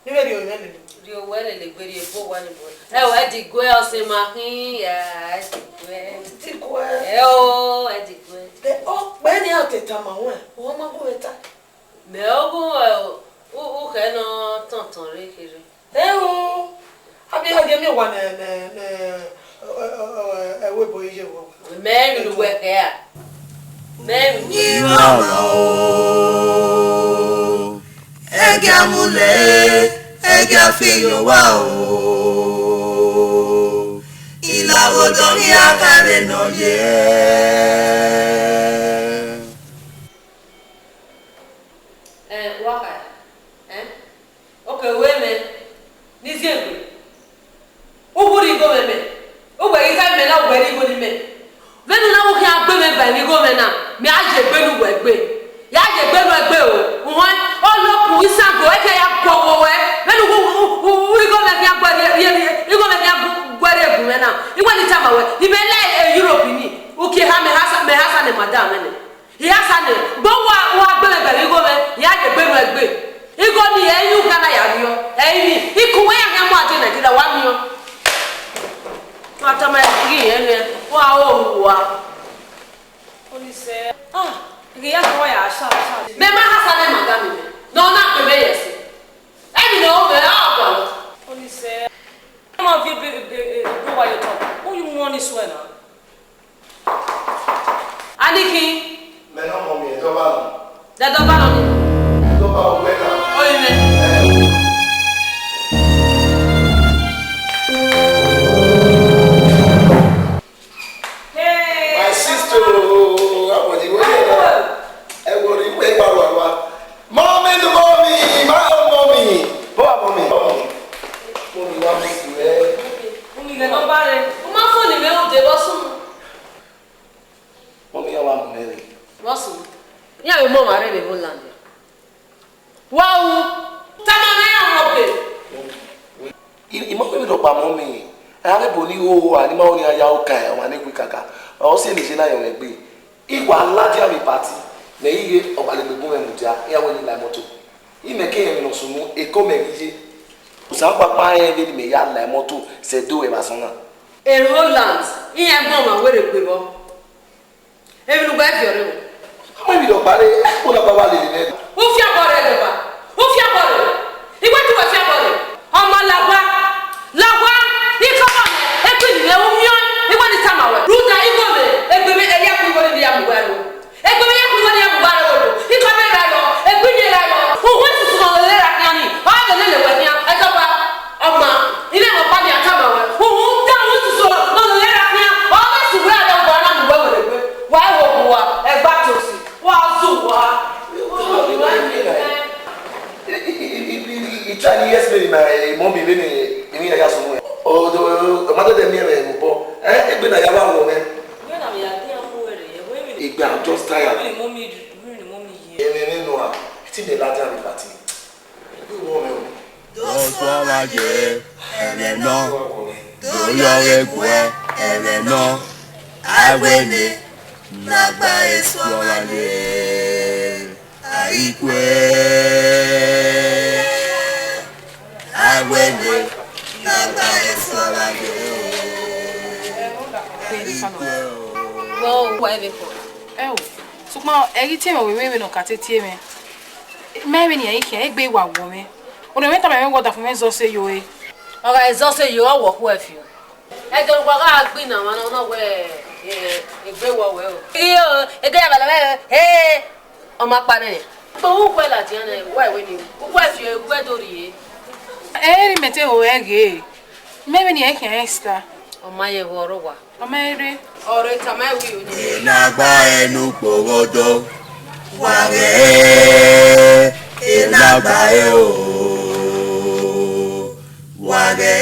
Ne I vbe rhie owẹ lele? Rhie owẹ lele egbe, rhie ebo wa ni bu. Ẹ o, ẹ diguẹ, ọse ma khin ya, ẹ diguẹ. Diguẹ. Ẹ o, ẹ diguẹ. Ẹ o, kpẹ ne a te tama wẹ, ọ ma gu mwẹ ta. Mẹ ọghe u, u, u khẹ nọ tọntọn rre kherhe. Ẹ o, a bi, a ghi miẹn owa nẹ, nẹ, nẹ, ẹ, ẹ, ẹ, ẹ, ẹvbo ebo ye vbe owa. Mẹ emwi ne uwẹ khẹ a? Mẹ emwi ne uwẹ khẹ a? Ọmọ o, ẹgia mu lẹ, ẹgia fi ye owa o. Ilaghodọ ghi a khare nọ ye. Ẹ, wa kha, ẹ? Okay, wẹ mẹ, ne I ziengbe. U wu rhie igho mwẹ mẹ. U wẹ ghi khẹ mẹ na, u wẹ rhie igho ne imẹ. Vbene u na wu khian gbe mwẹ ba emwi igho mwẹ na, mẹ a ye egbe ne uwẹ gbe. Ya ye egbe ne uwẹ gbe o. Uhẹn, ọ lọkun isango, eke ya guọghọ wẹ. Vbene u, u, u, u, igho mwẹ khian guẹ rhie, rhie, rhie, igho mwẹ khian gu-, guẹ rhie gu mwẹ na. I wẹ ne I tama wẹ, imẹ la e Europe ni. Uki eha mẹ hasa, mẹ hasa ne madam mwẹ nẹ. I ya sa nẹ, gbe uwa, uwa gbe mwẹ ba emwi igho mwẹ, I ya ye egbe ne uwẹ gbe. Igho ni, ẹ i yu Ghana ya rriọ, ẹ i ni, ikun wẹ ya khian mu a die Nigeria, wa miẹn. Wa tama ghi rẹn nẹ, wa ho owa. Onisẹ, ah, ghi ya kọ ya sha, sha. Mẹ ma hasa ne madam mwẹ, ne ọ na gbe mwẹ ye ẹse. Emwi ne ọ mwẹ, a gualọ. Onisẹ, ma viọ ebe, ebe, ebe, ebe uwa ye otọ. Who you want this way now? Ani khin, Dada ọba nọ ni. Ọba ọgbẹna. Orinmwẹ. Hey. My sister, how are you? Where you are? Ẹ wo ni, where you are? Mommy, the mommy, my own mommy. Baba, mommy, mommy. Mommy, wa miss you, eh? Mommy, vbe nọmba rẹ. U ma fo ni mwẹ ude vbe ọ sunu. Mommy, ya wa mu mwẹ rre. Vbe ọ sunu. Iran vbe mu ọmwa rre vbe Holland. Wa ru. Tama mwẹ iran ọmọ be. I, I ma vbe rhọkpa mommy. A vbe bo ni ho, a ni ma ho ne iran ya okan, ọmwa ne khui kaka. Ọ si eni je na yọ mwẹ egbe. I wa ladian vbe party, mẹ i ghe ọgbalegbe gun mwẹ mudia, iran wẹ ne I la moto. Imẹ ke rẹn emwi ne ọ sunu, eko mẹ ghi ye. Osankpakpa rẹn vbene imẹ ya la moto sẹ do ẹmwẹ asọn na. Holland, iran ẹgbọn ọmwa werriegbe vbọ. Emwi ne ugbẹn viọ rre o. A ma emwi ne ọ gba rre, ẹkpo na ba wa lele nẹ. U fiabọ rre ẹdẹ ba, u fiabọ rre. I wẹ te uwẹ fiabọ rre. Ọmọ la owa, la owa, I khama mwẹ, egbe ne I mwẹ, u miẹn, I wẹ ne I tama ruẹ. Rhunmwuda igho mwẹ, egbe mwẹ, ẹre I ya ku igho ne I ya mu uwa rre o. Egbe mwẹ ya ku igho ne I ya mu uwa rre o. I khama ra yọ, egbe iyẹn ra yọ. Uwu esusu ne ọ lele ra khian ni, ọ vbe lele wẹ khian, ẹdẹ ọba, ọma, I mwẹ emwi ọkpa ne I ya tama ruẹ. Rhunmwuda uwu esusu ne ọ lele ra khian, ọ vbe sẹ uwa rre, ọ na mu uwa werriegbe. Wa ho bu uwa, ẹgba tosi, wa zẹ uwa. I, I, I, I try ni yes, baby, my mommy, vbene emwi ya ya sunu. O, o, o, ma dẹdẹ miẹn mwẹ vbe obọ. Eh, egbe na ya wa wọ mwẹ. Wẹ na ya dia mu wẹ rre, wẹ mi. Egbe, I'm just tired. Wẹ ni mommy, wẹ ni mommy ye. Emwi ne nua, ti de ladian vbe party. Wẹ wọ mwẹ o. Do sua vba ye ẹmwẹ nọ, do yọ ghe guẹ ẹmwẹ nọ. Agbẹnẹ na gba esu ọmwa ye, a i kue. Agbẹnẹ na gba esu ọmwa ye, a i kue o. Vbọ uwa ẹ vbe khuan? Ẹo, sokpan ẹ ghi tie mwẹ wẹ vbene ọ ka te tie mwẹ. Ma vbene iran i khian, egbe wa wọ mwẹ. Orhiọn mwẹ tama mwẹ wẹ ọdafẹn mwẹ zẹ ọse yo re. Ọ gha zẹ ọse yo, ọ wọ okhuo ẹfiọ. Ẹdẹ ne uwa gha gbe ina mwa nọ, ọ na wẹ, eh, egbe wọ wẹ o. Iyo, egbe ya balẹ mwẹ, eh, ọ ma kpa nẹ. Kpe uwẹ ladian nẹ, uwa wẹ ni, uwẹ fi, uwẹ do rrie. Ẹ i re mẹ te ho ẹghe. Ma vbene iran i khian, Esther. Ọ ma ye vbe ọrọ uwa. Ọ ma rre. Ọre tama ẹvbo iyo. Enagba ẹnukpoghodo, wa ghẹ, enagba ẹ o, wa ghẹ,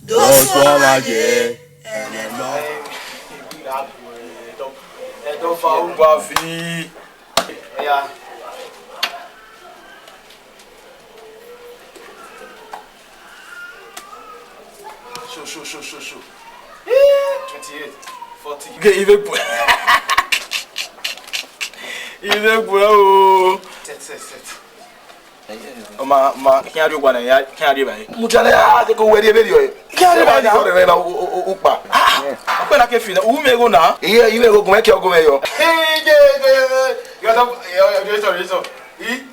do sua vba ye, ẹnẹ nọ. Ẹdọ fa ugba fi. Oya. Show, show, show, show, show. Eh, twenty-eight, forty. Ge, ive gbe. Ive gbe o. Set, set, set. Ọ ma, ma, khian rrie owa na, ya, khian rrie evbare. Mudia nẹ, a, te ko wẹ rrie vberriọ. Khian rrie evbare na. Ọrẹ rẹ na, u, u, u, u kpa. Ah, ọkpẹ na ke fi na, u mwẹ igho na. Iye, iye, igho gun mwẹ ke ọgọ mwẹ yọ. Hey, ye, ye, ye. Yọ tọ, yọ, yọ, yọ, yọ, yọ. I.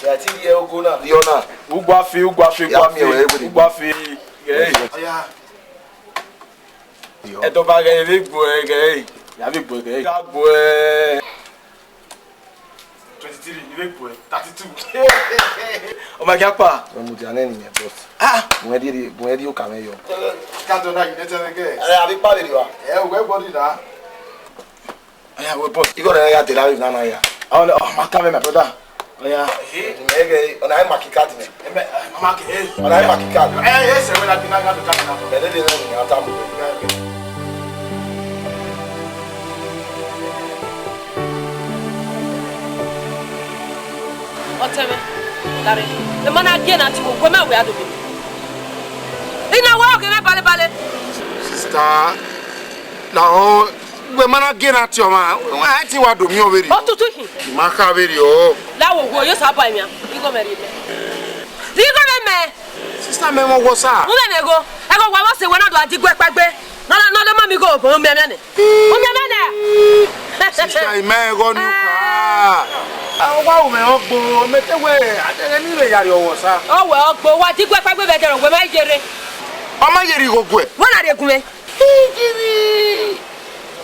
Ya ti rhie ogo na. Rhie ọna. Ugbafi, ugbafi, ya ugbafi, miẹn wẹ egbe. Ugbafi. Gẹ. Oya. Yọ. Ẹdọba gẹ, vbe gbuẹ gẹ. Ya vbe gbuẹ gẹ. Ya gbuẹ. Twenty-three, I vbe gbuẹ. Thirty-two. Ọ ma ghi kpa. Wẹ mudia nẹ nẹ, boss. Ah. Gun ẹdie, gun ẹdie oka mwẹ yọ. Ka dọ na, you never get. Ẹ, a vbe kpa vberriọ a? Ẹ, wẹ body na. Oya, we boss. Igho na ya de la vbe na na ya. Oh, no, oh, ma ka mẹ, my brother. Oya. Mẹ ghe, ọna i mark card mẹ. Ẹ mẹ, ma mark, eh. Ọna i mark card. Eh, eh, sẹ wẹ na bi na ga do card na. Ẹ de de na ni ata mu. Ọtẹn mwẹ, dare. Ẹ ma na gie na ti wo, wẹ mẹ wẹ a do be. I na wẹ ọghe mwẹ bale bale. Sister, na ọ Wẹ ma na gie na tie ọmwa, a i te wa do miẹn vberriọ. Otutu khin. I ma kha vberriọ. La wo wo, yo sa ba imian. Igho mẹ rhie mẹ. Igho mẹ mẹ. Sister mẹ, mwẹ ọghuọ sa. U mẹ mẹ igho. Ẹghẹ wa vbọ sẹ wẹ na do a di igue kpaegbe. Nọ, nọ, nọ, ma mi igho obọ, u miẹn mẹ nẹ. U miẹn mẹ nẹ. Sister, I ma ẹghọ ni u kha. A wa ru mwẹ ọgbo, mẹ te wẹ, a te ghẹ ni vbe ya rrie ọghuọ sa. Ọ wẹ ọgbo, wa di igue kpaegbe vbe ẹdẹrẹ, wẹ ma ye rre. Ọ ma ye rre igho guẹ. Wẹ na rhie gun mwẹ. Igiri.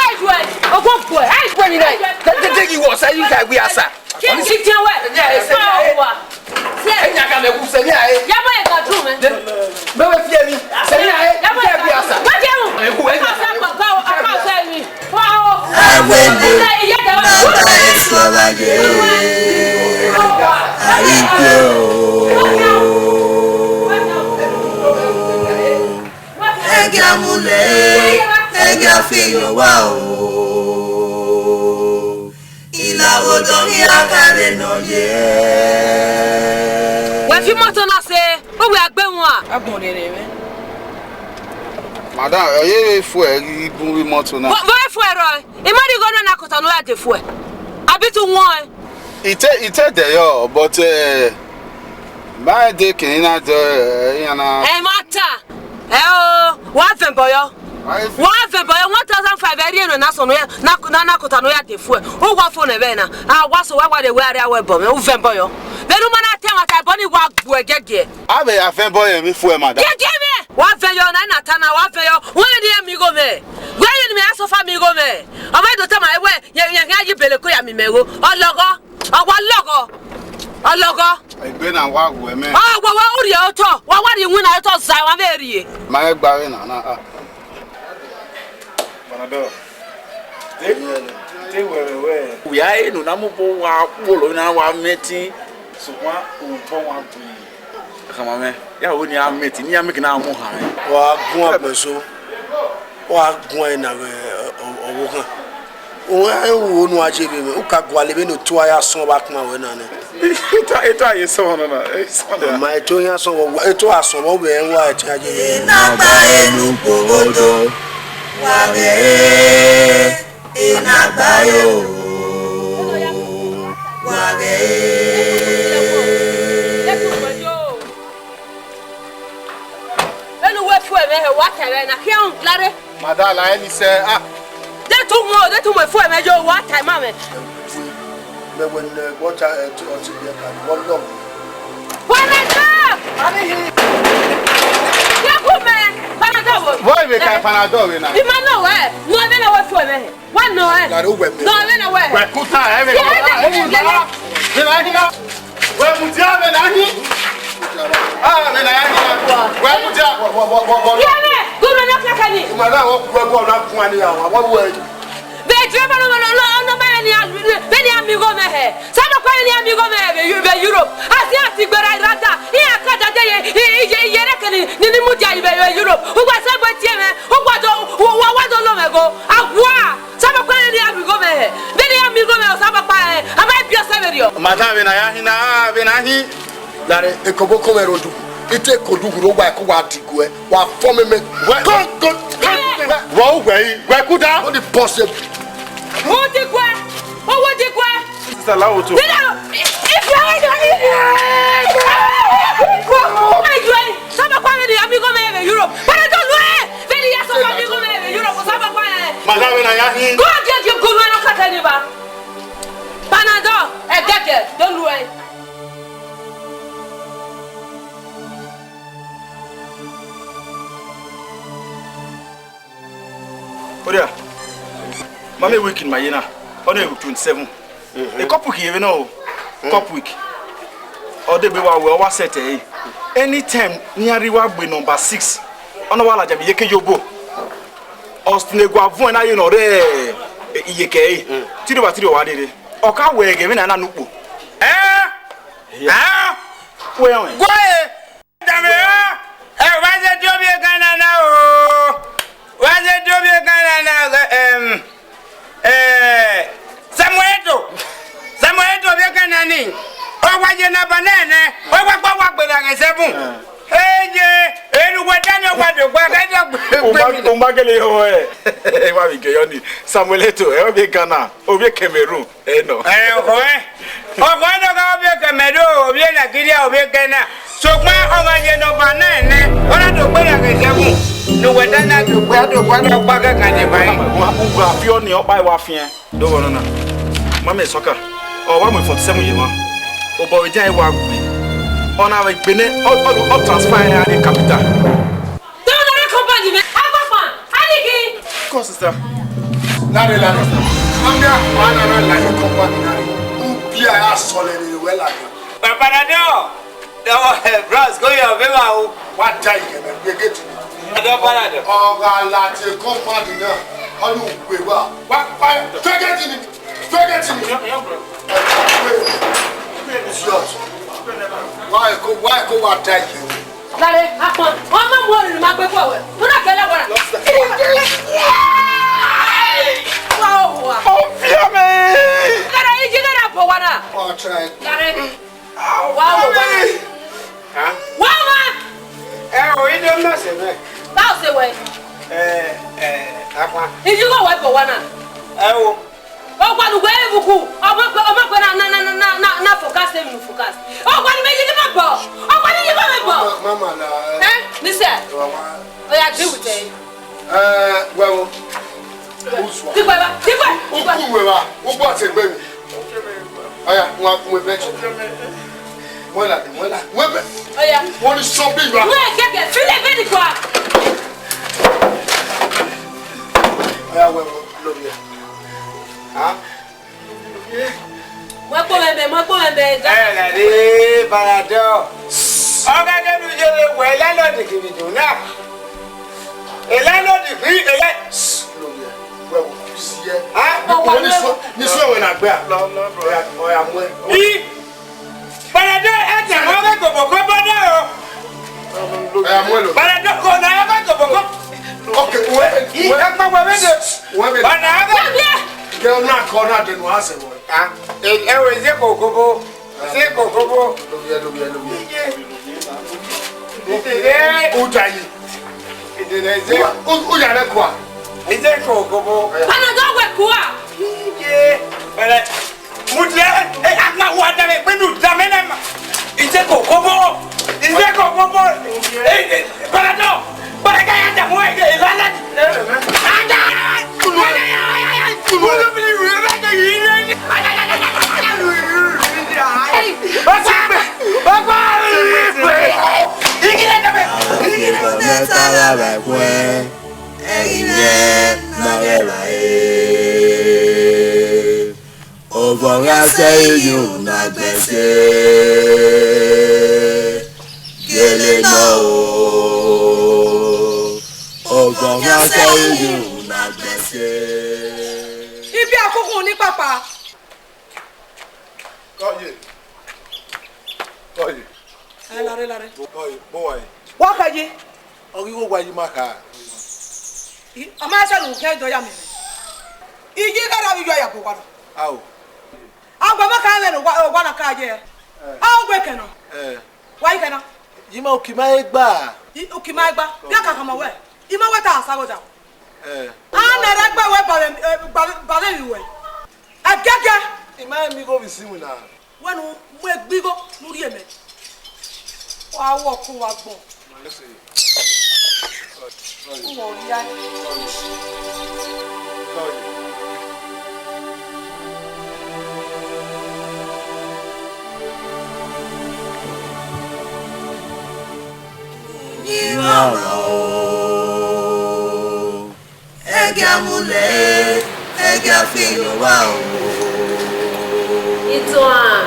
Ai, juẹ. Ọgbọ guẹ. Ai, juẹ ni nẹ. Te, te, te, you was saying that we are, sir. Kí n ti tiẹn wẹ? Ẹ̀yin àyè, sẹ́mi àyè. Ẹ̀yin àgàmẹ̀kù, sẹ́mi àyè. Yabọ yẹ ka dùn mẹ. Mẹ wẹ fi ẹmi. Sẹ́mi àyè. Yabọ yẹ ka dùn mẹ. Wọ́n jẹun. Ẹ̀kú, ẹ̀yin. Ọkọ ọ̀sẹ̀ kọ̀ọ̀kan o, ọkọ ọ̀sẹ̀ yìí. Wọ́n o. Awele, baba esuọba ye, arigbe o. Ẹgia mule, ẹgia fi yowa o. Ilavo dọghe a khare nọ ye. Wẹ fi imọto na sẹ, uwẹ a gbe wọn. Agbọn rere mwẹ. Madam, ọ ye vbe fuẹ ghi bun vbe imọto na? Vbọ, vbọ fuẹ rrọọ? I ma rhie igho ne a na kota ne u ya de fuẹ. A bi tu wọn. Ite, ite dẹ yọ, but, eh, ma de kene na dẹ, eh, iran na. Ẹ ma ta. Ẹ o, wa vẹn bọyọ. Wa vẹn bọyọ, one thousand five ẹ rhie ne na sunu ya, na, na, na kota ne u ya de fuẹ. U wa fo nẹ vbe na. A wa so wa wa de wẹ a rhie awẹ bọ mwẹ, u vẹn bọyọ. Vbene u ma na ta ẹmwata ẹbọ ni wa gbuẹ giẹgiẹ. A vbe ya vẹn bọyọ emwi fuẹ, madam. Giẹgiẹ mwẹ. Wa vẹn yọ na, na ta na, wa vẹn yọ. Wẹ ne ẹ miẹn igho mwẹ. Wẹ ne mẹ ya sofa miẹn igho mwẹ. Ọ ma do tama wẹ, yẹn, yẹn, yẹn yi bele ko ya miẹn igho. Ọ lọghọ. Ọ wa lọghọ. Ọ lọghọ. Egbe na wa wu ẹmẹ. Ọ wa wa u rhie otọ. Wa wa rhie iwinna otọ zẹ, wa vbe rhie. Ma ẹ gba vbe na na. Ah. Panadol. Te, te wẹ vbe wẹ. Wia enu na mu bo wa kpolo na wa mẹtin. Sokpan u bọ wa bu. Khama mwẹ, ya wẹ ne a mẹtin, ne a mẹtin na mu han mwẹ. Wa gun agbẹnso, wa gun ẹre na vbe ọ-, ọ-, ọvbokhan. Uwẹ ru onu a je vbe mwẹ, u ka gualọ vbene otu a ya sọn vbe akpan wẹ na nẹ. Eta, eta ye sọn na na, e sọn na. Ma eto yan sọn vbe, eto a sọn vbe, wẹ wa ẹtin a je vbe. Na gba enu kpoghodo, wa ghẹ, e na gba yo, wa ghẹ. Enu wẹ fu ẹmwẹ hẹ, wa ta ẹmwẹ na khian unu glarre. Madam, la ẹni sẹ, ah. De tu mu, de tu mu fu ẹmwẹ yo, wa ta ima mwẹ. Mẹ wẹ ne wọ ta, eh, ọtí biẹ ka, wọ lọ. Panadol! Ani hi. Ye ku mẹ, Panadol wo? Vọ ivbe ka Panadol vbe na? Ima nọ wẹ, nọ ẹmwẹ na wẹ fu ẹmwẹ hẹ. Wa nọ ẹ. Gari uwẹ mẹ. Nọ ẹmwẹ na wẹ. Wẹ kuta ẹmwẹ. Ye ẹmwẹ. Ẹmwẹ na. Vbe na hina. Wẹ mudia vbe na hin. Ah, vbe na ya hin. Wẹ mudia. Ye ẹmwẹ. Guru na kaka ni. Ima na wọ gbẹ bọ na kun ani ya wa. Wọ wẹ. Vbe driver no no no no ba ni a, vbe ni a mi gho mẹ hẹ. Sa ma kpa ni a mi gho mẹ hẹ vbe Eu-, vbe Europe. A si a ti gbera irada. I a ka dade ye, i, i, i, i yere keni ni, ni mudia vbe, vbe Europe. Uwa sẹ gbe tie mẹ. Uwa do, uwa, uwa do lo mẹ gho. A gua. Sabakpa rẹn ne iran miẹn igho mwẹ hẹ. Vbene iran miẹn igho mwẹ, Sabakpa rẹn, a ma biẹ ọsẹ vberriọ. Madam, vbene a ya hin na, vbene a hin. Lare, ekoboko mwẹ rre odughu. I te ke odughu rre, wa ke wa diguẹ, wa fọ mẹmẹ. Wẹ, go, go, go. Wẹ, wẹ, wẹ, wẹ kuda. Not possible. Wo diguẹ, wo diguẹ. Sister, la wo to. Dida, if you are ready, if you are ready, Sabakpa rẹn ne iran miẹn igho mwẹ vbe Europe. Panadol lu ẹre. Vbene iran sẹ ọkpa miẹn igho mwẹ vbe Europe, Sabakpa rẹn. Madam, vbene a ya hin. Go and get your good man, no kaka ni ba. Panadol, ẹgẹgẹ, do lu ẹre. Oria, mama week ne ima ye na, ọ na week twenty-seven. Mhm. A couple week ye vbe nọ o. Mm. Couple week. Ọ degbe wa wẹ, ọ wa set ẹre. Anytime ne iran rhie wa gbe number six, ọ na wa ladian vbe iyeke ye obo. Ọ ne gua vuọn na ye ne ọ rre iyeke ẹre. Mm. Tiro wa tiro wa rere. Ọ ka wẹ ẹghẹ vbene a na nu ukpo. Eh? Yeah. Ah! Wẹ ọnrẹn. Gua e! Dame, ah! Eh, wa ye di ovbi Ghana na o. Wa ye di ovbi Ghana na, em, eh, Samuel Eto'o. Samuel Eto'o ovbi Ghana ni. Ọ wa ye na ba nẹ nẹ. Ọ wa gba wa gbe na ghe seven. Eh. Eye, enu wẹ Daniel wa do gba, ghẹ dọ gbe. U ma, u ma gele ho ẹ. Wa vbe ghe yọ ni. Samuel Eto'o, ẹ, ovbi Ghana, ovbi Cameroon. Ẹ nọ. Ẹ, ọkhọ ẹ. Ọkhọ ẹ nọ gha ovbi Cameroon, ovbi Nigeria, ovbi Ghana. Sokpan ọ gha ye number nine nẹ, ọ na do gbe ya ghe seven. Ne uwẹ da na do gbe, a do gbe, a do gba ghe kan ye ba. Uwa, uwa fi ọni ọkpa wa fiẹn. Do wọ nọ na. Ma mẹ sọka. Ọ wa mu forty-seven ye ma. Obọ vbe dia wa gbe. Ọ na vbe gbe nẹ, ọ, ọ, ọ transfer ya rre capital. Tell na company me, Agbakpa, Aniki. Come, sister. Lare, lare. Amia, wa na na lare company na. U bia ya sọlẹ ni wẹ lare. Baba na do. Bros, go your favor o. Wa da yi kẹmẹ, gbe gate ni. Adọ para dọ. Ọ gha lati company na. Ọ ni u gbe wa. Wa pa gate ni. Fẹgẹti ni. Idiot. Wa ko, wa ko wa da yi. Lare, Akpan, wọn ma mu ọrịrị ma gbe kọ wẹ. Wọn na kẹlẹ wara. Wa o wa. Ọ fi amẹ. Lare, iji na na bọ wa na. Ọ try. Lare. Wa o wa. Ha? Wa o wa. Ẹ o, ide mẹ se mẹ. Ba o se wẹ. Ẹ, ẹ, Akpan. Iji ko wẹ bọ wa na. Ẹ o. Ọgua ne uwẹ rre vbe uku, ọ ma kpe, ọ ma kpe na, na, na focus, same you focus. Ọgua ne imẹ ye ghi ma bọ, ọgua ne imẹ ye ghi ma bọ. Ma, ma, ma la, eh. Eh, listen. Wa, wa. Oya, deal with it. Eh, wẹ o. Usua. Dikwe ba, dikwe, dikwe. Uku wẹ wa, uku a te gbe mi. Oya, wa mu ebe. Wẹ la, wẹ la, wẹ bẹ. Oya. Wọ́n ní sọ bí wa. Wẹ gẹgẹ, file bẹ ni kwa. Oya, wẹ, wẹ, love you. Ha? Mo kpo mẹ bẹ, mo kpo mẹ bẹ. Ẹ, la de, Panadol. Ọgá kẹnu yẹrẹ wẹ, landlord kìí dùn náà. Landlord kìí, landlord. Wẹ wo, si ẹ. Ha? Wọ́n ní sọ, ní sọ ẹ̀wẹ̀ náà gbẹ́ à. Lọ, lọ, lọ. Ọya, ọya mú ẹ. Ii. Panadol ẹ tẹ mọ ọgá kòkòkò bọ́dọ̀ o. Ọya mú ẹ lọ. Panadol kò náà ọgá kòkòkò. Ok, wẹ, wẹ. Ẹ pa wẹ bẹ́ẹ̀. Wẹ bẹ́ẹ̀. Ọ̀nà ọgá. Kẹ na kọ na dẹnu a sẹ vbọ. Ah, ẹ, ẹ wẹ, ise kokobo. Ise kokobo. Lovbiẹ, lovbiẹ, lovbiẹ. Iye. Ise. Udayi. Ise ne ise. U, u, u ya rẹ kua. Ise kokobo. Ana dọ wẹ kua. Iye. Bẹrẹ. Mudia, eh, a ma wa da vbe kpenu da mẹ na ma. Ise kokobo. Ise kokobo. Eh, eh, para no. Para ka ya da mo, eh, eh, la, la. Ada! Ada! Ọvọ gha sẹ iyun na gbẹse, gele nọ o. Ọvọ gha sẹ iyun na gbẹse. Ibi akhukhun ni papa. Kọye. Kọye. Ẹ, lare, lare. Kọye, bọ wa yi. Wa kọye. Ọ ghi wo wa yi ma kha. I, ọ ma sẹ ne u khian dọ ya mẹ. Iye gha ra vbe iyọ ya bu wa na. Ao. A gba ma ka vbe ne owa, owa na ka ye. Eh. A ogbe kẹ nọ. Eh. Wa yi kẹ na. Yi ma uki ma egba. I, uki ma egba. Bia ka kama wẹ. I ma wẹ ta sa go da. Eh. A na ra gba wẹ ba vbe, eh, ba vbe, ba vbe vbe wẹ. Ẹgẹgẹ. I ma mi go vbe isi iwinna. Wẹ ne u mu egbe igho ne u rhie mẹ. Wa wọ ọkun wa gbọn. U wọ rhia. Iran o. Ẹgia mu lẹ, ẹgia fi ye owa o. Itohan.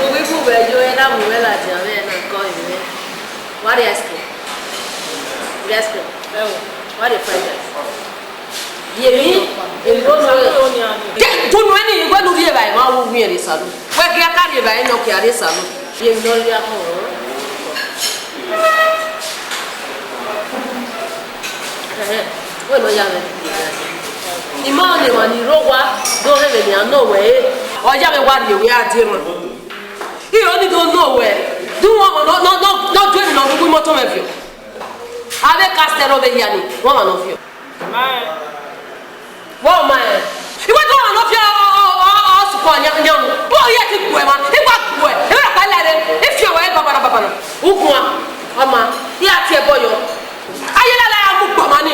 Uwu ibu vbe yo, ẹ na mu mwẹ ladian mwẹ na kọ mwẹ. Wa rhie ice cream. Rhie ice cream. Ẹo. Wa rhie fried rice. Ye mi, èmi ro nu. Ke, do nu ẹni, wẹ nu rhie evbare, ma wu wiẹn rhie salon. Wẹ gie a ka rhie evbare nọ, ke a rhie salon. Ye mi nọ rhie ahọn. Ẹhẹn, wẹ nọ ya mwẹ. I ma ne emwa ni rre owa, do rhe vbe nian nọ wẹ re. Ọ ya mwẹ wa rhie wẹ a die rran. Iro ni do nọ wẹ, do wọn nọ, nọ, nọ, nọ du emwi ne ọ rre uwu imọto mwẹ viọ. Avbe ka sẹ rre ovbe hia ni, wọn ma nọ viọ. Vbọ ma rẹn? I wẹ do ọmwa ne ọ viọ ọ, ọ, ọ, ọ sukọ yan, yan mu. Vbọ ọ ye ti gbuẹ mwa, I wa gbuẹ. Ẹ wẹ ra kpa la rre, I fian wẹ babana, babana. Uguan, ọ ma, I ra tie ẹbọ yọ. A ye la la ya mu gbe ọmwa ni.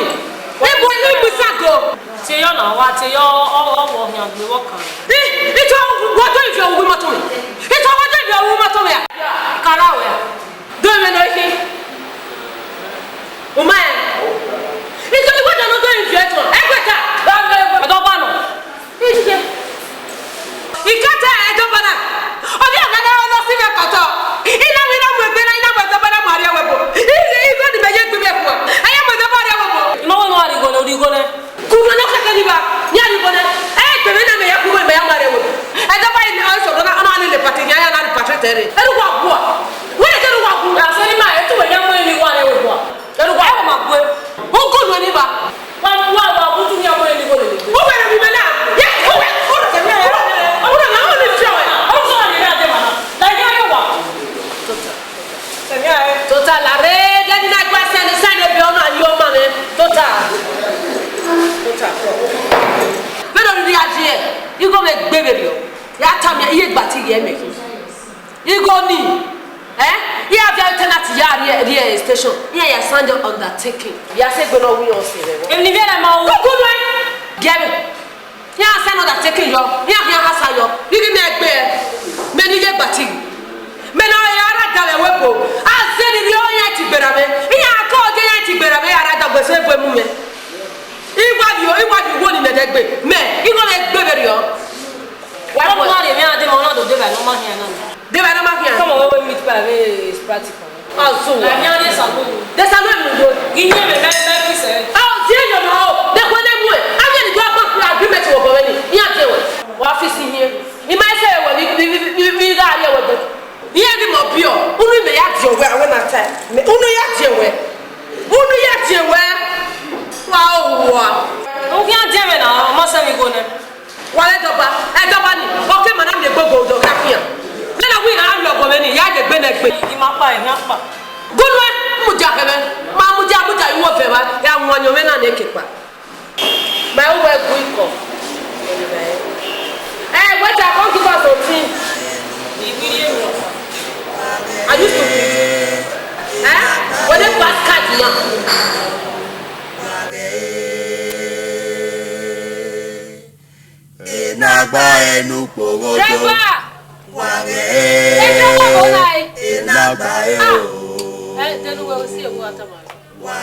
I bu, I bu isan go. Tie yọ na, wa tie yọ, ọ, ọ, ọ, ọ khian gbe vbọ kan. I, I tọ wẹ do ivie uwu imọto mwẹ. I tọ wẹ do ivie uwu imọto mwẹ a. Kara wẹ a. Do mwẹ nọ ikhin. U ma rẹn? Ito, I wẹ do nọ do ivie tuan. Ẹgbẹta. Ẹdọgba nọ. Ije. I ka ta ẹdọgba na. Ọ ghi a na na na si mwẹ kọtọ. I na, I na mu egbe na, I na mu ẹdọgba na mu arriọ ẹvbo. I, I, I wẹ ne imẹ ye egbe mwẹ kua. A ya mu ẹdọgba arriọ ẹvbo. I ma wẹ ne u gha rhie igho nẹ, u rhie igho nẹ. Kugbe ne ọ kẹkẹ ni ba, ne a rhie igho nẹ. Ẹ, egbe mwẹ na mẹ ya kugbe, mẹ ya mu arriọ ẹvbo. Ẹdọgba yi ni, ọ sẹ ọdọ na, ọ na lele party, ya ya na repatriate ẹre. Ẹre uwa gua. Wẹ ẹdẹ ne uwa gua. Asẹ ni ma, etu wẹ ya mu ẹre ni wa rẹ wẹ gua. Ẹre uwa, ẹ ma gbe. Ugu nuẹ ni ba. Wa, wa, wa, utu ni a mu ẹre ni gho lele. U wẹ ne mi mẹ na. Ye, u wẹ, u rẹ mẹ, u rẹ mẹ, u rẹ mẹ, u ni fi ọmọ na. U sọ ni ya de ma na. La ya ye wa. Tota. Tota la re, de ni na gba sẹ ni, sẹ ni bi ọmọ ayi ọmọ mwẹ. Tota. Tota. Vbene ọ rhirhi a ye, igho mwẹ gbe vberriọ. Ya tama iran, iye gba te ghe mẹ. Igho ni, eh? Iran viọ tenant ya rrie, rrie station. Iran ya sign undertaking. Ya sẹ egbe ne ọ wu iran ọse rẹ vbọ. Emwi ne I viẹ na ma ru. Ugu nuẹ. Gie mwẹ. Iran sign undertaking yọ. Iran khian hasa yọ. Rhirhi mẹ gbe. Mẹ ne iye gba te ghe. Mẹ ne ọ ya ra da vbe ẹvbo ebo. A zẹ ne I rhie iran ti gberra mwẹ. Iran ka odẹ iran ti gberra mwẹ, iran ra da gbe ẹse ebo emu mwẹ. I wa vbiẹ, I wa vbiẹ uwu ni nẹdẹ gbe. Mẹ, igho mwẹ gbe vberriọ. Wa rọ ma rhie mwẹ a, de ma na do de vbe ne ọ ma khian na. De vbe ne ọ ma khian? Come on, we meet by, eh, practical. Ọzọ wa. La yan de salon. De salon mu do. Gi ye me, me, me fi sẹ. A o die yo no. De ko ne mu e. A ye ni do agba kura agreement wo bo we ni. Iran tie wẹ. Wa fi si hin. I ma sẹ wẹ ni, ni, ni, ni, ni gha rrie wẹ do. Iran ni mọ biẹ. Unu mẹ ya die wẹ, awẹ na ta. Mẹ, unu ya die wẹ. Unu ya die wẹ. Ẹdọbani, ọke ma na miẹn gbogbo odọ khian khian. Nana wẹ iran lọghọ mwẹ ni, ya ye egbe nẹ egbe. I ma kpa, I ma kpa. Gunu ẹ, mudia khẹ mwẹ, ma mudia, mudia, I wọ vẹ vba, ya wọn yọn mwẹ na nẹ ekekpa. Ma ẹ wẹ gu ikọ. Eh, waiter, come give us some tea. Are you stupid? Eh? Wẹ de pass card na. Enagba ẹnu kpoghodo. Driver! Wa ghẹ. Ẹ, driver, hold on. Enagba ẹ o. Ah. Ẹ, dẹnu wẹ o si ewu atama.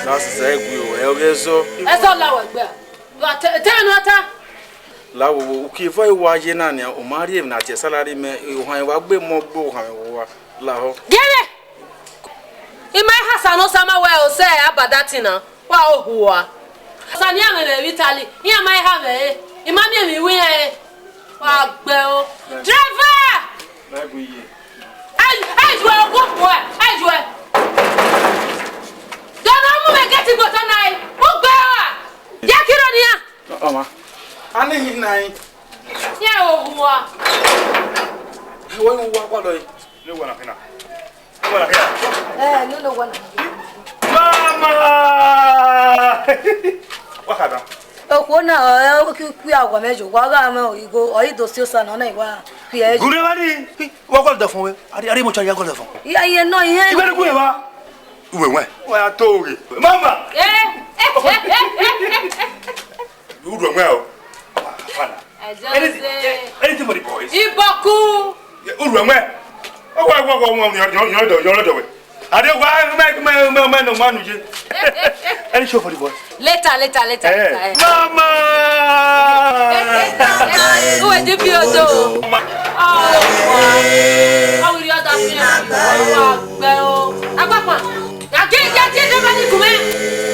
Na sisa egui o, ẹ, ovbi eso. Eso la wẹ gbe. Wa te, te nu ta. La wo, wo, uki eva wa ye na nia, u ma rhie emwi na tie salary mẹ, ohan wa gbe mọ gbe ohan wa lahọ. Gẹrẹ! I ma i ha sa ne Osama wẹ o sẹ abadati na, wa o hua. Osa ne iran mwẹ vbe Italy, iran ma i ha mwẹ re, I ma miẹn emwi iwu iran re. Wa gbe o. Driver! Ai, ai, juẹ, wo, wo, ai, juẹ. Dọna mu mwẹ gẹti gbe otọ na re, u gbe ra? Ya kiro nian. Ọmwa. A na hin na rin. Iran o hua. Wẹ wa wa lọ re. Ne wẹ na khin na. Ne wẹ na khin na. Eh, no, no, one. Mama! Wa kha da. Okhuo na, ọ, ọ, ki, ki a wa mẹ yo, wa gha mẹ igho, ọ i do si Osa na, ọ na i wa khuẹ yo. Gure wa ni, wa gọlọ dọfọn wẹ. Ari, ari mo cha ya gọlọ dọfọn. Iye, iye nọ, iye. Iwe ni gu eva. Uwe wẹ. Wa ya to ghe. Mama! Eh. Uru ẹmwẹ o. Fana. I just Anything, say, anything for the boys. Iboku. Uru ẹmwẹ. Ọ wa, wa, wa, wa, yọ, yọ, yọ, yọ, yọ, wẹ. Ade wa, mẹ, mẹ, mẹ, mẹ, no, manu je. Any show for the boys? Later, later, later, Eh. later, eh. Mama! Uwe di bi odo. Mama. Oh, wow. How will you other feel? Wow, wow, wow. Agbapa. Ake, ake, ake, never ni kume.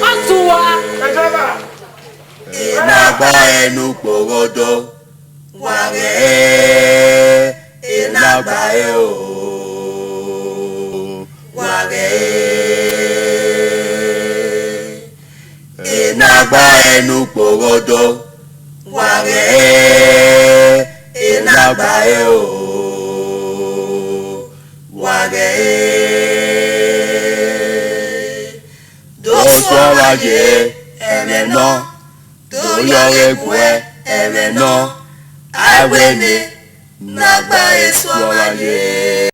Osuwa. Hey, driver. Enagba ẹnu kpoghodo, wa ghẹ enagba ẹ o, wa ghẹ enagba ẹnu kpoghodo, wa ghẹ enagba ẹ o, wa ghẹ. Do suẹn vba ye ẹmwẹ nọ, do yọ ghe guẹ ẹmwẹ nọ, a wẹ ne enagba ẹ suẹn vba ye.